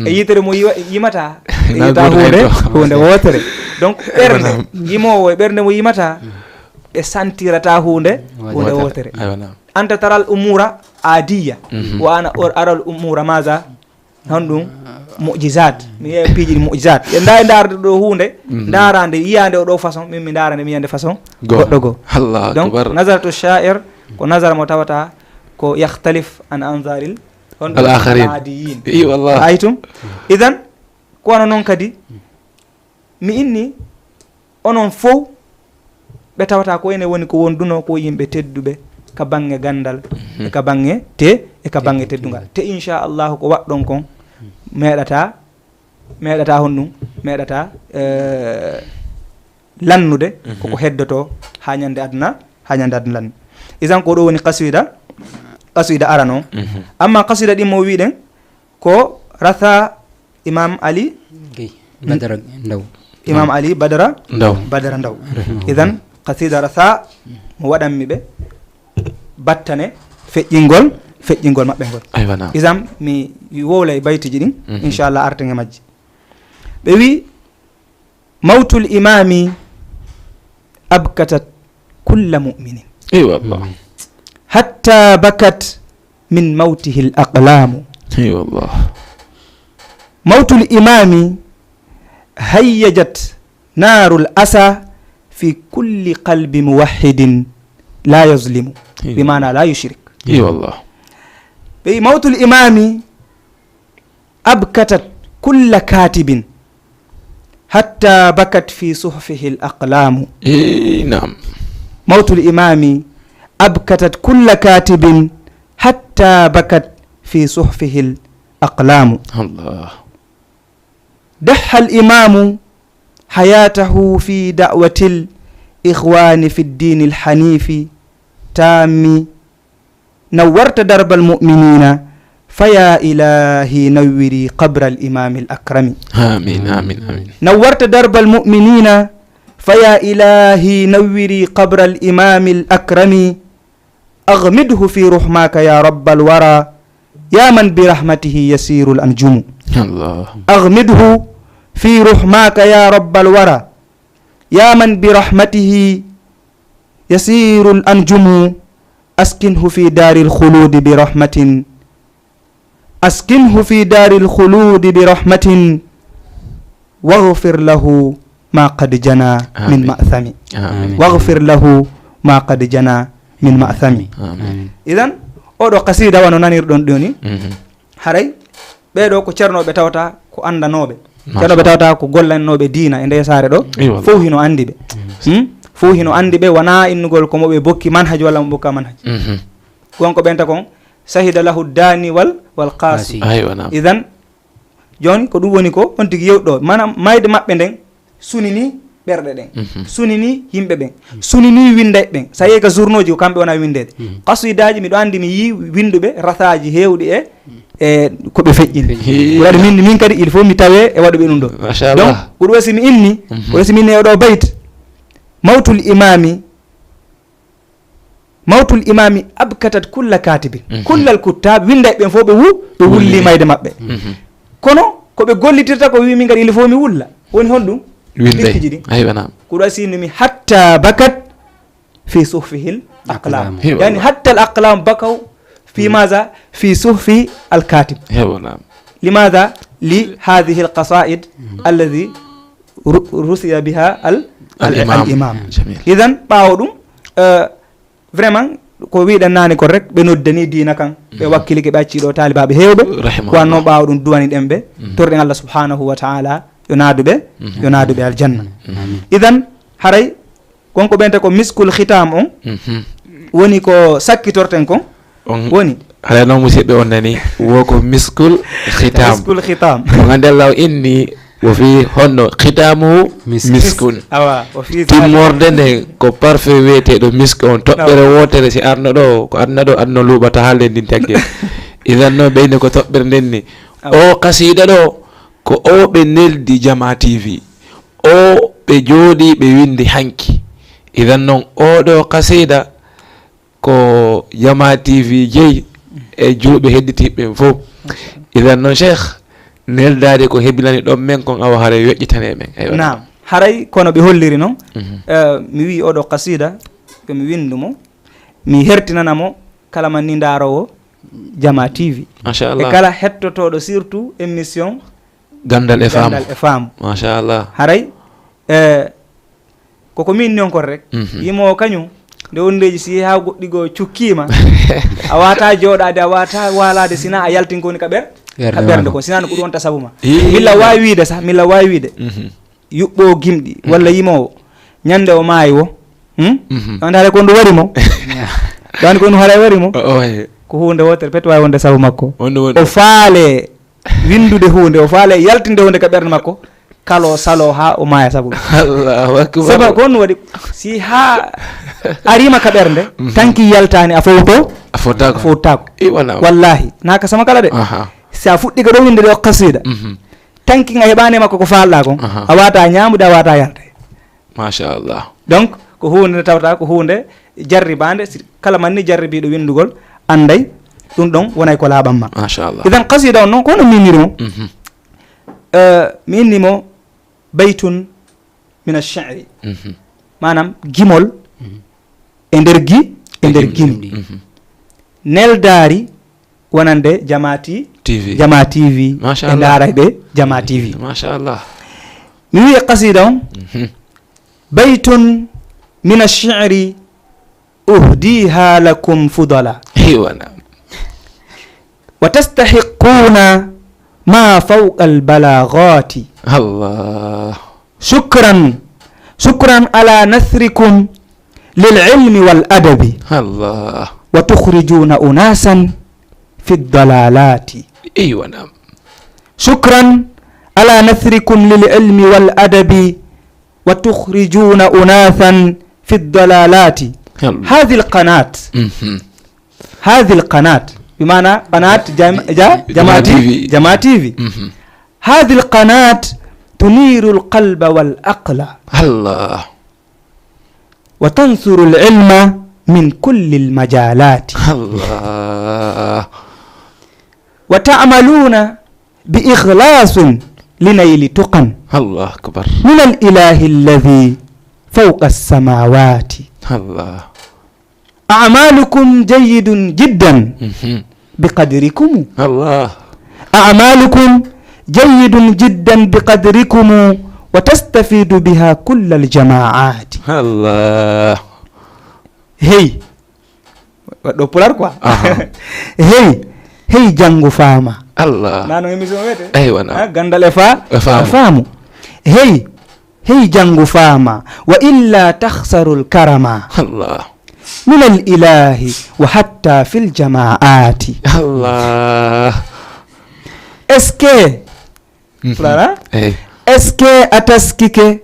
e yitere mo yiwa- yimata. Yita hunde hunde wootere. Donc ɓernde yimoowo e ɓernde mo yimata, ɓe santirata hunde hunde wootere. Anta taral umura adiya, wa ana aral umura maza, honɗum? Mu'jizat. Mi yiya piiji ɗi mu'jizat. Ɓe ndawi ndaarde ɗo hunde, ndaarande yiyande o ɗo façon, min mi ndaarande mi yiyande façon goɗɗo goo. Donc nazaratu sha'ir ko nazara mo tawata ko yakhtalif an anzaril honɗum? Al akharin. Adiyin. Ra'aytum? Idan ko wano noon kadi mi inni onon fow ɓe tawata ko ene woni ko wondunoo ko yimɓe tedduɓe ka baŋŋe ganndal e ka baŋŋe te e ka baŋŋe teddungal. Te inchallahu ko waɗɗon kon meeɗata meeɗata honɗum meeɗata eh, lannude koko heddotoo haa ñande aduna haa ñande aduna lanni. Isan ko ɗo woni qasida qasida arano. Amma qasida ɗin mo wiɗen ko ratha imam ali gey badara ndaw imam ali badara ndaw badara ndaw. Idan qasida ratha mo waɗanmi ɓe battane feƴƴingol feƴƴingol maɓɓe ngol. Aywa, naam. Idan mi wowlay baytiji ɗin inchallah arten e majji. Ɓe wi mawtul imami abkatat kulla muminin. Eywa, Allah. Hatta bakat min mawtihi al aqlamu. Eywa, Allah. Mawtul imami hayyajat narul asa fi kulli qalbi muwahhidin la yazlimu. Eywa. Bi maana la yushrik. Eywa, Allah. Ɓe mawtul imami abkatat kulla katibin hatta bakat fi suhfihi al aqlamu. Naam. Mawtul imami abkatat kulla katibin hatta bakat fi suhfihi al aqlamu. Allah. Dahha al imamu hayatahu fi da'watil ikhwani fi ddini al hanifi tammi. Nawwarta darbal mu'minina, faya ilahi nawwiri qabral imamil akrami. Amin, amin, amin. Nawwarta darbal mu'minina, faya ilahi nawwiri qabral imamil akrami. Aghmidhu fi ruhmaka ya rabbal wara, ya man bi rahmatihi yasirul anjumu. Allah. Aghmidhu fi ruhmaka ya rabbal wara, ya man bi rahmatihi yasirul anjumu. Askinhu fi daril khuludi bi rahmatin. Askinhu fi daril khuludi bi rahmatin. Waghfir lahu ma qad jana min ma'thami. Amin. Waghfir lahu ma qad jana min ma'thami. Amin. Idan oɗo qasida wano nanirɗon ɗoni. Haray ɓeeɗo ko ceernooɓe tawata ko anndanooɓe. Ceernooɓe tawata ko gollanooɓe diina e ndee saare ɗo. Fow hino anndi ɓe. Fow hino anndi ɓe, wonaa innugol ko mo ɓe bokki manhaj walla mo bokka manhaj. Gonko ɓenta kon sahida lahu dani wal wal qasi. Idan jooni ko ɗum woni ko on tigi yewɗo, maanaam mayde maɓɓe nden sunini ɓerɗe ɗen, sunini yimɓe ɓen, sunini winndayɓe ɓen. So a yehi ka journaux ji ko kamɓe wona winndeede. Qasidaji miɗo anndi mi yii winnduɓe rasaji heewɗi e e ko ɓe feƴƴini. Ko waɗi min min kadi il faut mi tawe e waɗuɓe ɗum ɗo. Donc ko ɗum wasi mi inni ko wasi mi inni e oɗo bayt mawtul imami. Mawtul imami abkatat kulla katibin. Kullal kuttab winndayɓe ɓen fof ɓe wu ɓe wulli mayde maɓɓe. Kono ko ɓe gollitirta ko wi min kadi il faut mi wulla. Woni honɗum? Winnday. Ɓikkiji ɗin. Aywa, naam. Ko ɗo sinno mi hatta bakat fi suhfihil aqlam. Aqlam. Yani hatta al aqlam bakaw fi maza fi suhfi al katib. Hewa, naam. Limaza li hadhihi al qasaid alladhi ru- rusiya biha al al imam. Jamil. Idan ɓaawo ɗum eh, vraiment ko wiɗen nani ko rek ɓe noddani diina kan ɓe wakkilike ɓe acci ɗo taalibaaɓe heewɓe. Rahimahullah. Ko wanno ɓaawo ɗum duwani ɗen ɓe torɗen Allah subhanahu wa taala yo naadu ɓe yo naadu ɓe aljanna. Idan haray kon ko ɓente ko miskul khitam on woni ko sakkitorten kon. On woni haray noon musidɓe on nani wo ko miskul khitam. Miskul khitam. Ko ngande Allah o inni wo fi honno khitamu miskun. Awa o fi timmorde nde ko parfait wiyeteɗo misk on toɓɓere wotere si arno ɗo ko aduna ɗo aduna luuɓata haalde ndin tagge. Idan noon ɓeyni ko toɓɓere nden ni. O qasida ɗo ko o ɓe neldi jama tv o ɓe jooɗi ɓe windi hanki. Idan noon oɗo qasida ko Jama T V jeyi e juuɓe hedditiiɓe ɓen fof. Idan noon, Cheikh, neldaade ko hebilani ɗon men kon, awa haray yoƴƴitane men. Eywa. Naam, haray kono ɓe holliri noon. Mhm. Eh, mi wi'i oɗo qasida ko mi winndu mo, mi hertinana mo kala man ni ndaaroowo Jama T V. Machallah. E kala hettotooɗo surtout émission Ganndal e Faamu. Ganndal e Faamu. Machallah. Haray, eh, koko min ni on kon rek. Mhm. Yimoowo kañum, nde wondeeji si haa goɗɗi goo cukkiima, a waata jooɗaade, a waata waalaade, sina a yaltin ko woni ka ɓer-, ka ɓernde ɓernde ko, sina no ko ɗum wonta sabu ma. Ii. Milla waawi wiide sah, milla waawi wiide. Mhm. Yuɓɓo gimɗi, mhm, walla yimoowo, ñande o maayi wo. Hmm? Mhm. Ɗon haray ko ndu wari mo. Ɗon ko ndu haray wari mo. O, o, he. Ko huunde wootere pet waawi wonde sabu makko. Wonde, wonde. O faale winndude huunde, o faale yaltinde huunde ka ɓernde makko, kala o saloo haa o maaya sabu ɗum. Allahu akbar. Sabu ko honɗum waɗi, si haa ariima ka ɓernde, mhm, tanki yaltaani, a fowto? A fowtaako. A fowtaako. I wala. Wallahi, naa ka sama kala de. Aha. Si a fuɗɗii ka ɗo winnde ɗo qasida, mhm, tanki nga heɓaani e makko ko faalɗaa kon, aha, a waata ñaamude, a waata yalde. Machallah. Donc, ko huunde nde tawata ko huunde jarribaande, si kala man ni jarribiiɗo winndugol, annday ɗum ɗon wonay ko laaɓan ma. Machallah. Idan qasida on noon, ko hono miiniri mo? Mhm. Eh, mi inni mo baytun min ash-shi'ri. Mhm. Maanaam gimol, mhm, e nder gi-, e nder gimol. Gimol. Mhm. Neldaari wonande Jama T-, T V. Jama T V, machallah, e ndaarayɓe Jama T V. Machallah. Mi wi'i qasida on, mhm, baytun min ash-shi'ri uhdiha lakum fudala. Eywa, naam. Wa tastahiqquna ma fawqa al-balaghati. Allah. Shukran, shukran ala nasrikum lil ilmi wal adabi. Allah. Wa tukhrijuna unasan fi dalalati. Eywa, naam. Shukran ala nasrikum lil ilmi wal adabi, wa tukhrijuna unasan fi dalalati. Allah. Hadhihi al qanat. Mhm. Hadhihi al qanat. Bi maana qanat jam-, ja-, Jama T V. Jama T V. Mhm. Hadhihi al qanat tuniru al qalba wal aqla. Allah. Wa tansuru al ilma min kulli al majalati. Allah. Wa ta'maluna bi ikhlasin li nayli tuqan. Allahu akbar. Min al ilahi alladhi fawqa as-samawati. Allah. A'malukum jayyidun jiddan, mhm, bi qadrikum. Allah. A'malukum jayyidun jiddan bi qadrikum wa tastafidu biha kullal jama'ati. Allah. Hey. Waɗɗo pular quoi. Aha. Hey. Hey, janngu faama. Allah. Nano émission wiyete? Eywa, na. Ha, ganndal e fa-, e faamu. E faamu. Hey. Hey, janngu faama. Wa illa takhsarul karama. Allah. Min al ilahi wa hatta fil jama'ati. Allah. Est-ce que, mhm, Fulana? Eyi. Est-ce que a taskike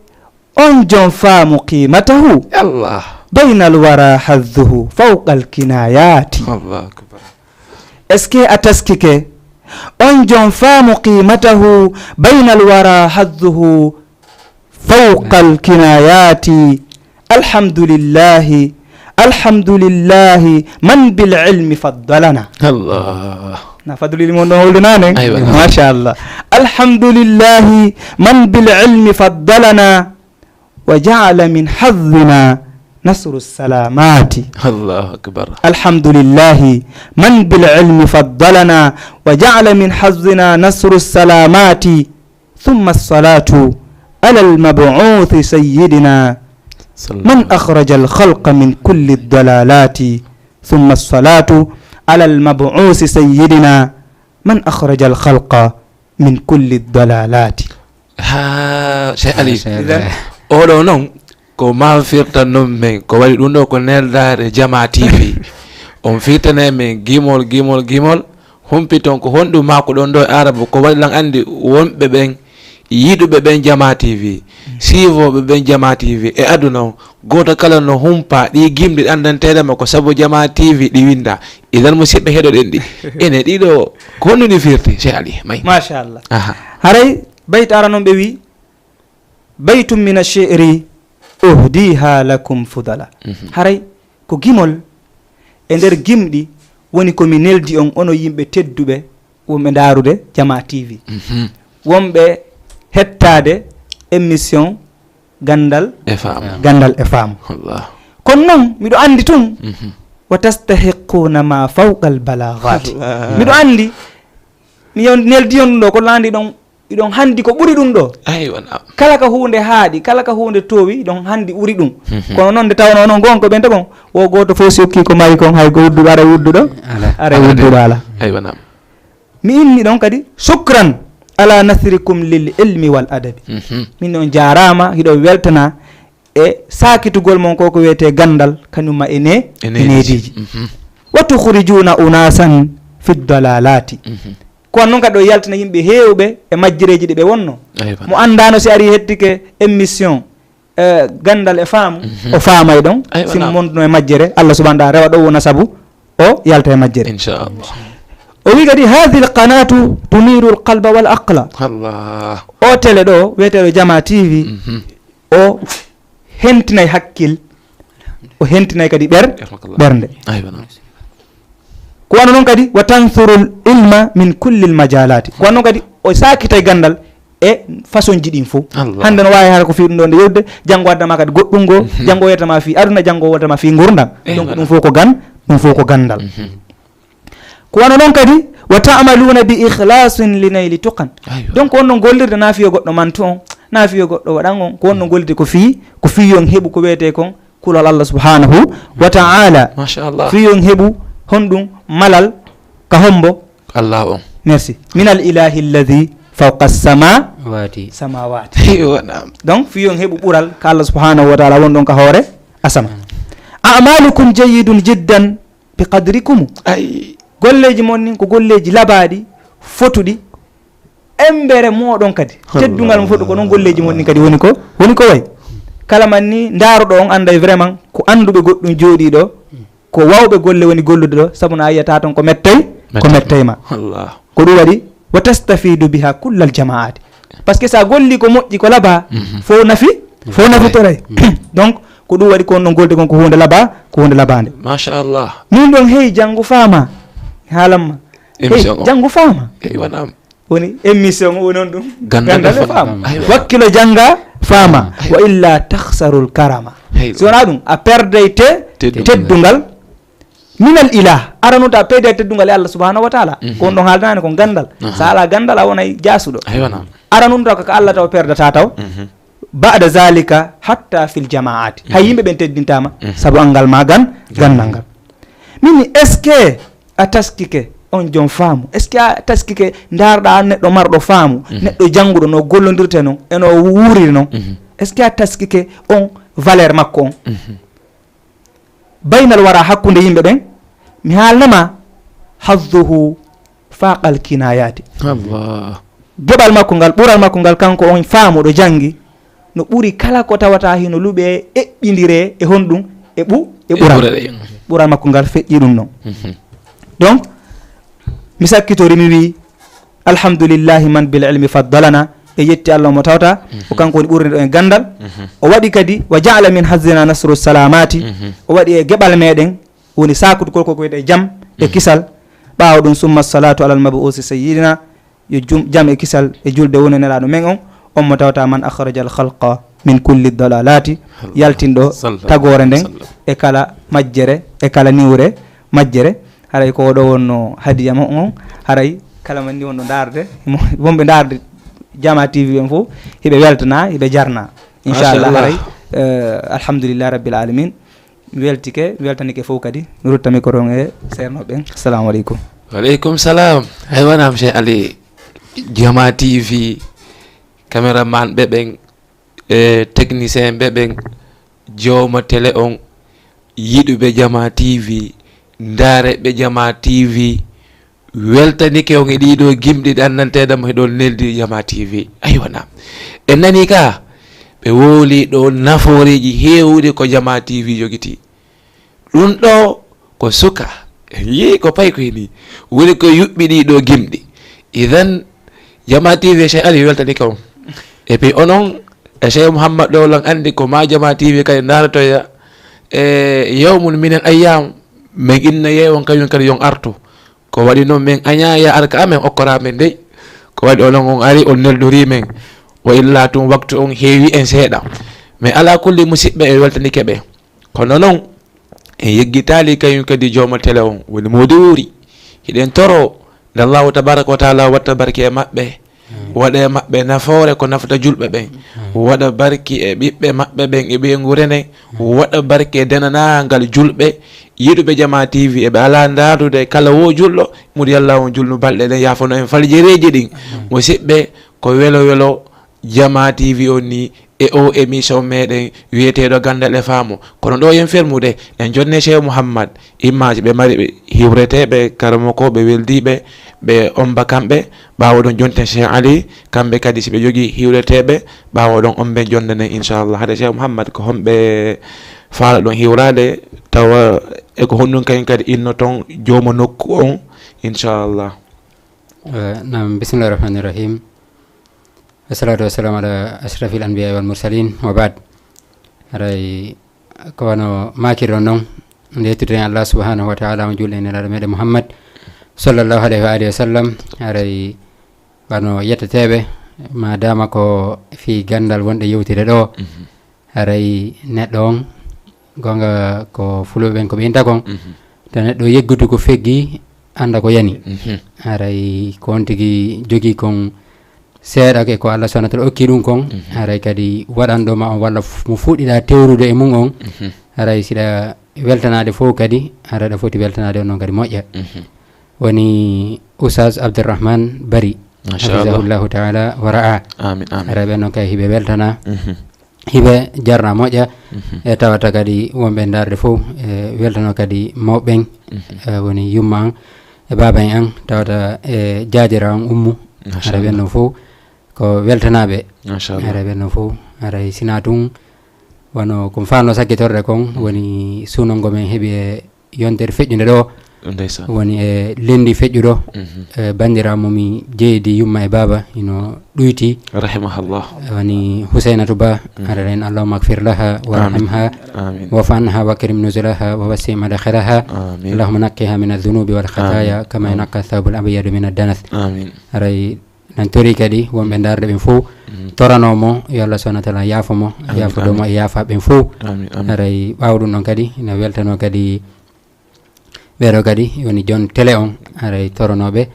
on jon faamu qimatahu? Allah. Baynal wara hazzuhu fawqal kinayati. Allahu akbar. Est-ce que a taskike on jon faamu qimatahu? Baynal wara hazzuhu fawqal kinayati. Alhamdulillahi, alhamdulillahi man bil ilmi faddalana. Allah. Na fadlili mon ɗon holɗunaane? Aywa. Machallah. Alhamdulillahi man bil ilmi faddalana wa ja'ala min hazzina nasru salamati. Allahu akbar. Alhamdulillahi man bil ilmi faddalana wa ja'ala min hazzina nasru salamati. ثم الصلاة على المبعوث سيدنا من أخرج الخلق من كل الضلالات. ثم الصلاة على المبعوث سيدنا من أخرج الخلق من كل الضلالات. Ha, Cheikh Ali. Cheikh Ali. Oɗo noon, ko ma firtan noon men, ko waɗi ɗum ɗo ko neldaare Jama T V. On firtane men gimol, gimol, gimol. Humpiton ko honɗum maa ko ɗon ɗo e Arabu, ko waɗi lan anndi wonɓe ɓen, yiɗuɓe ɓen Jama T V, siifooɓe ɓen Jama T V e aduna on, gooto kala no humpa ɗi gimɗi ɗanndanteeɗe ma ko sabu Jama T V ɗi winnda. Idan, musidɓe heɗoɗen ɗi, ene ɗiɗo, ko honɗum ɗi firti, Cheikh Ali? May. Machallah. Aha. Haray, bayt ara noon ɓe wi, baytun mina shi'ri uhdiha lakum fudala. Mhm. Haray ko gimol e nder gimɗi, woni ko mi neldi on, onon yimɓe tedduɓe, wonɓe ndaarude Jama T V, wonɓe hettaade émission Ganndal, e faamu. Ganndal e faamu. Wallah. Kono noon, miɗo anndi tun, wa tastahiqquuna ma fawqa al balagati. Wallah. Miɗo anndi, mi yon-, neldi on ɗo, ko laandi ɗon, iɗon hanndi ko ɓuri ɗum ɗo. Aywa, naam. Kala ka huunde haaɗi, kala ka huunde toowi, iɗon hanndi ɓuri ɗum. Kono noon, nde tawnoo noon, goonga ko ɓen tagon, wo gooto fof si okkii ko mari kon, hay ko udduɗo, ara udduɗo, ara udduɗo ala. Aywa, naam. Mi inni ɗon kadi, shukran ala nasrikum lil ilmi wal adabi. Min on jaaraama, hiɗo weltana e saakitugol mon ko ko wiyetee ganndal, kañum ma e ne-, e neediiji. Wa tukhrijuna unasan fi dalalati. Ko noon kadi o yaltina yimɓe heewɓe e majjireeji ɗi ɓe wonno. Aywa. Mo anndaano si ari hettike émission, eh, Ganndal e Faamu, o faamay ɗon. Aywa, si mo naam. Wonduno e majjere, Allah subhanahu wa ta'ala rewa ɗo wona sabu o yalta e majjere. Inchallah. O wi kadi, "Hadhihi al-qanatu tuniru al-qalba wal aqla." Allah. O télé ɗo, wiyeteeɗo Jama T V, o hentinay hakkil, o hentinay kadi ɓer-, ɓernde. Aywa, naam. Ko wano noon kadi, "Wa tansurul ilma min kullil majalati." Ko wano noon kadi, o saakitay ganndal e façon ji ɗin fof. Allah. Hannde no waawi hara ko fii ɗum ɗo nde yewtude, janngo adda ma kadi goɗɗum goo, janngo o yetta ma fii aduna, janngo o yetta ma fii ngurdam. Eywa. Donc ɗum fof ko gan-, ɗum fof ko ganndal. Ko wano noon kadi, "Wa ta'maluna bi ikhlasin li nayli tuqan." Aywa. Donc wonno gollirde na fiyo goɗɗo mantu on, na fiyo goɗɗo waɗan on, ko wonno gollirde ko fii, ko fii yon heɓu ko wiyetee kon kulol Allah subhanahu wa ta'ala. Machallah. Fii yon heɓu honɗum malal ka hombo? Allah on. Merci. Minal ilahi alladhi fawqa sama-, wati. Samawati. Eywa, naam. Donc, fii yon heɓu ɓural ka Allah subhanahu wa ta'ala won ɗon ka hoore asama. A'malukum jayyidun jiddan bi qadrikum. Ay. Golleeji mon nin ko golleeji labaaɗi, fotuɗi, embere mooɗon kadi. Teddungal mo fotu ko noon golleeji mon nin kadi woni ko, woni ko way. Kala man ni ndaaruɗo on annday vraiment ko annduɓe goɗɗum jooɗii ɗo, ko wawɓe golle woni gollude ɗo, sabu na a yiyata ton ko mettay, ko mettay ma. Allah. Ko ɗum waɗi, wa tastafidu biha kullal jamaati. Parce que sa golli ko moƴƴi ko laba, fof nafi, fof nafitoray. Donc, ko ɗum waɗi ko on ɗon golde kon ko huunde laba, ko huunde labande. Machallah. Min ɗon hey janngu faama, haalamma. Hey, émission o. Janngu faama. Hey, wanaam. Woni émission o woni on ɗum. Ganndal e faama. Aywa. Wakkilo jannga faama. Aywa. Wa illa takhsarul karama. Hey. Si wonaa ɗum, a perday te-, teddungal. Teddungal. Minal ilah, aranunta peyde e teddungal e Allah subhanahu wa ta'ala. Ko on ɗon haaldanani ko ganndal. Aha. Sa ala ganndal, a wonay jaasuɗo. Aywa, naam. Aranunta ko ka Allah taw perdata taw. Ba'da zalika hatta fil jama'ati. Hay yimɓe ɓen teddintama sabu anngal ma gan-, ganndal ngal. Min, est-ce que a taskike on joom faamu? Est-ce que a taskike ndaarɗa an neɗɗo marɗo faamu, neɗɗo jannguɗo no gollondirte non, e no wuuriri non? Est-ce que a taskike on valeur makko on? Baynal wara, hakkunde yimɓe ɓen, mi haalnama, hazzuhu faqal kinayati. Allah. Geɓal makko ngal, ɓural makko ngal, kanko on faamuɗo janngi, no ɓuri kala ko tawata hino luɓe eɓɓindire e honɗum? E ɓu-, e ɓural. E ɓural, e. Ɓural makko ngal feƴƴi ɗum non. Donc, mi sakkitori, mi wi, "Alhamdulillahi man bil ilmi faddalana." Ɓe yetti Allah mo tawta, ko kanko woni ɓurniɗo en ganndal. O waɗi kadi, "Wa ja'ala min hazzina nasru salamati." O waɗi e geɓal meɗen, woni sakutugol ko ko wiyetee jam e kisal. Ɓaawo ɗum, "Summa salatu alal mabuusi sayyidina." Yo jum-, jam e kisal e julde wonu e Nelaaɗo men on, on mo tawta, "Man akhraja al khalqa min kulli dalalati." Yaltinɗo tagoore nden e kala majjere, e kala niwre majjere. Haray ko oɗo wonno hadiya mo on, haray kala man ni wonɗo ndaarde, mo-, wonɓe ndaarde Jama T V ɓen fof, hiɓe weltana, hiɓe jarna. Inchallah, haray, eh, alhamdulillah rabbil alamin. Mi weltike, mi weltanike fof kadi. Mi rutta micro on e seernooɓe ɓen. Assalamu aleykum. Wa aleykum salam. Hay wanaam, Cheikh Ali. Jama T V, caméraman ɓe ɓen, e technicien ɓe ɓen, jooma télé on, yiɗuɓe Jama T V, ndaare ɓe Jama T V, weltanike on e ɗiɗo gimɗi ɗi anndanteeɗa mo hiɗon neldi Jama T V. Aywa, naam. En nani ka, ɓe wowli ɗo nafooreeji heewuɗi ko Jama T V jogiti. Ɗum ɗo ko suka. En yii ko pay ko hini. Woni ko yuɓɓi ɗiɗo gimɗi. Idan, Jama T V, Cheikh Ali weltanike on. Et puis onon, e Cheikh Mouhammad ɗo lan anndi ko ma Jama T V kadi ndaaratoya e yawmun minal ayyam. Min inna yeewon kañum kadi yon artu. Ko waɗi noon min añaa ya arka amen okkora men dey. Ko waɗi onon on ari on neldorii men. Wa illaa tun waktu on heewi en seeɗa. Mais alaa kulli musiɓɓe e weltanike ɓe. Kono noon en yeggitaali kañum kadi jooma tele on woni Moodi Wuuri. Hiɗen toro nde Allahu tabaraka wa taala watta barke e maɓɓe. Waɗa e maɓɓe nafoore ko nafata julɓe ɓen. Waɗa barki e ɓiɓɓe maɓɓe ɓen e ɓeyngu rene. Waɗa barke e denanaangal julɓe yiɗuɓe Jama T V, eɓe alaa ndaardude kala wo julɗo. Mudi Yalla on julnu balɗe ɗen, yaafano en faljereeji ɗin. Musiɓɓe, ko welo welo Jama T V on ni e o émission meɗen wiyeteeɗo Ganndal e Faamu. Kono ɗo yen fermude, en jonne Cheikh Mouhammad, image ɓe mari ɓe hiwreteeɓe, karamokooɓe weldiiɓe, ɓe omba kamɓe, ɓaawo ɗon jonten Cheikh Ali, kamɓe kadi si ɓe jogii hiwreteeɓe, ɓaawo ɗon omɓe jondanen inchallah. Hade Cheikh Mouhammad, ko homɓe faala ɗon hiwraade, tawa e ko honɗum kañum kadi innoton jooma nokku on inchallah? Eh, nam, bismillahi rahmani rahim. Wassalatu wassalamu ala ashrafil anbiya wal mursalin wa baad. Haray ko wano maakirɗon non, nde yettude en Allah subhanahu wa taala, mo juulɗe e nelaaɗo meɗen Muhammad sallallahu alayhi wa alihi wa sallam. Haray wano yetteteeɓe, ma dama ko fii ganndal wonɗe yewtire ɗo. Haray neɗɗo on, gonga ko fulɓe ɓen ko ɓe inta kon, ta neɗɗo yeggudu ko feggi, annda ko yani. Haray ko on tigi jogii kon seeɗa ke ko Allah subhanahu wa taala okki ɗum kon, haray kadi waɗanɗo ma on walla f-, mo fuɗɗiɗa tewrude e mum on, haray siɗa weltanaade fof kadi, haray ɗa foti weltanaade on noon kadi moƴƴa. Woni Oustaz Abdourahmane Bari, Machallah. Hafizahullahu taala wa ra'a. Amin, amin. Haray ɓen noon kay hiɓe weltana, hiɓe jarna moƴƴa. E tawata kadi wonɓe ndaarde fof, e weltano kadi mawɓe ɓen, e woni yumma an, e baaba en an, tawata e jaajira an ummu. Haray ɓen noon fof ko weltanaaɓe. Haray ɓen noon fof, haray sina tun wano ko faano sakkitorde kon, woni suuno ngo men heɓi e yontere feƴƴunde ɗo. Woni e lendi feƴƴuɗo, e banndiraawo mo mi jeydi yumma e baaba, ino ɗuyti. Rahimahallah. Woni Husaynatu Ba, haray en, Allahumma agfir laha, warhamha, Amin. Wa'fu anha, wa akrim nuzulaha, wa wassi madkhalaha. Amin. Allahumma naqqiha min adh-dhunubi wal khataya, kama yunaqqa thawbul abyadu min ad-danas. Amin. Haray nan tori kadi wonɓe ndaarde ɓen fof, torano mo, yo Allah subhanahu wa taala yaafo mo, yaafo ɗo mo e yaafa ɓen fof. Amin, amin. Haray ɓaawo ɗum ɗon kadi, ina weltano kadi ɓeeɗo kadi woni jon télé on, haray toronooɓe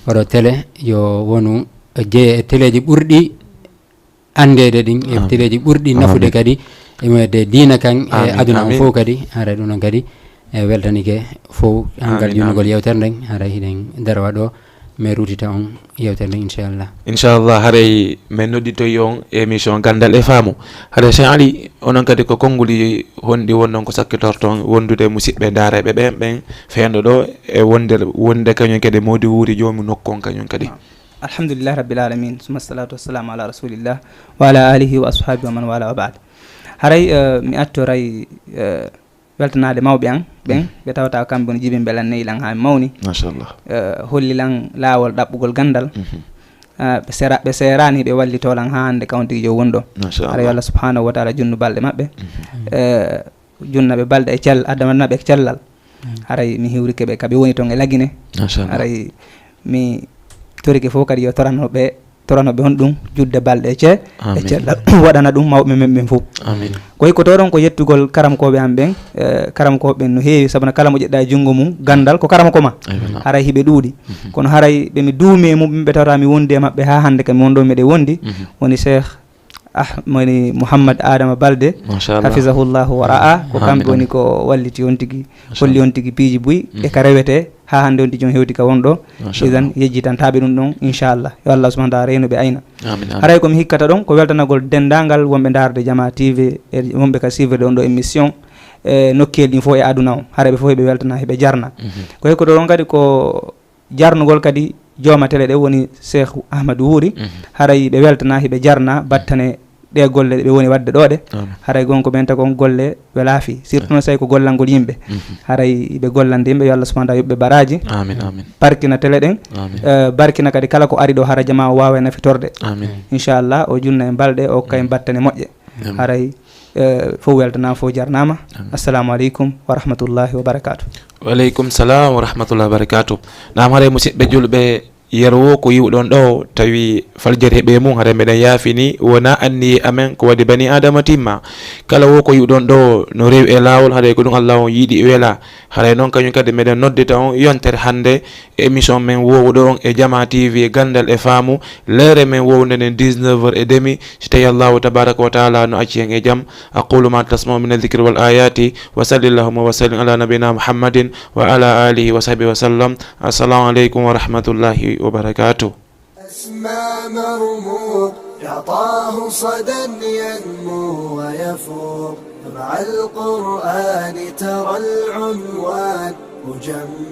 oɗo télé yo wonu jeeye e téléji ɓurɗi anndeede ɗin, e téléji ɓurɗi nafude kadi, e moyde diina kan, e aduna on fof kadi, haray ɗum ɗon kadi, e weltanike fof, angal junnugol yewtere nden, haray hiɗen darwa ɗo, mais rutita on yewtere nden, inchallah. Inchallah, haray men nodditoyi on émission Ganndal e Faamu. Haray Cheikh Ali, onon kadi ko konnguli honɗi wonnon ko sakkitorton wondude musiɓɓe ndaareeɓe ɓen, ɓen fendo ɗo, e wonde, wonde kañum kadi mawdi wuuri joomi nokku on kañum kadi? Alhamdulillahi rabbil alamin, summa salatu wassalamu ala rasulillah wa ala alihi wa ashabihi wa man wala wa baad. Haray, eh, mi attoray, eh, weltanaade mawɓe an ɓen, ɓe tawata kamɓe woni jibinɓe lan, neyi lan haa mi mawni. Machallah. Eh, holli lan laawol ɗaɓɓugol ganndal. Ah, ɓe sera-, ɓe seeraani, ɓe wallitoo lan haa hannde kawntigi jow woni ɗo. Machallah. Haray yo Allah subhanahu wa taala junnu balɗe maɓɓe. Eh, junna ɓe balɗe e cell-, adda waɗana ɓe cellal. Haray mi hiwrike ɓe ka ɓe woni ton e Lagine. Machallah. Haray mi torike fof kadi yo torano ɓe, torano ɓe on ɗum judde balɗe e ce-, e Amin. cellal. Waɗana ɗum mawɓe men ɓen fof. Amin. Ko hikkotoo ɗon ko yettude karamokooɓe am ɓen, eh, karamokooɓe ɓen no heewi, sabu no kala mo ƴeɗɗa e junngo mum, ganndal ko karamoko ma. Aywa, naam. Haray hiɓe ɗuuɗi. Kono haray ɓe mi duumi e muɓɓen, ɓe tawata mi wondi e maɓɓe haa hannde kam mi won ɗo miɗen wondi. Woni Cheikh Ah, woni Mouhammad Adama Balde, Machallah. Hafizahullahu wa ra'a, ko Amin, kamɓe woni amin. Ko walliti on tigi, Machallah. Holli on tigi piiji buy, e ka rewete, haa hannde on tigi on hewti ka won ɗo. Machallah. Idan yejjitantaaɓe ɗum ɗon, inchallah. Yo Allah subhanahu wa taala reynu ɓe ayna. Amin, amin. Haray ko mi hikkata ɗon, ko weltanagol denndaangal wonɓe ndaarde Jama T V, e wonɓe ka suivre ɗon ɗo émission, e nokkeli ɗin fof e aduna on. Haray ɓe fof heɓe weltana, heɓe jarna. Ko hikkoto ɗon kadi ko jarnugol kadi jooma tele ɗe woni Cheikh Ahmad Wuuri. Haray ɓe weltana, hiɓe jarna battane ɗe golle ɗe ɓe woni waɗde ɗo ɗe. Haray gonko ɓen tagon golle welaafi, surtout noon so tawi ko gollangol yimɓe. Haray ɓe gollande yimɓe, yo Allah subhanahu wa taala yoɓ ɓe baraaji. Amin, amin. Barkina tele ɗen. Amin. Eh, barkina kadi kala ko ari ɗo, hara jama o waawa e nafitorde. Amin. Inchallah, o junna en balɗe, o hokka en battane moƴƴe. Amin. Haray, eh, fof weltanaama, fof jarnaama. Amin. Assalamu aleykum wa rahmatullahi wa barakatuh. Waleykum salam wa rahmatullahi wa barakatuh. Naam, haray musidɓe julɓe, yeru wo ko yiwɗon ɗo, tawi faljere heɓe mum, haray meɗen yaafini, wona anniye amen ko waɗi bani Adama timma. Kala wo ko yiwɗon ɗo no rewi e laawol, haray ko ɗum Allah on yiɗi e wela. Haray noon kañum kadi meɗen noddita on yontere hannde e émission men wowuɗo on e Jama T V, Ganndal e Faamu, leere men wowde nden dix-neuf heures et demi, si tawi Allahu tabaraka wa taala no acci en e jam. أقول ما تسمعون من الذكر والآيات، وصل اللهم وسلم على نبينا محمد وعلى آله وصحبه وسلم. السلام عليكم ورحمة الله وبركاته. أسمى مرموق، يعطاه صدى ينمو ويفوق، مع القرآن ترى العنوان مجمع.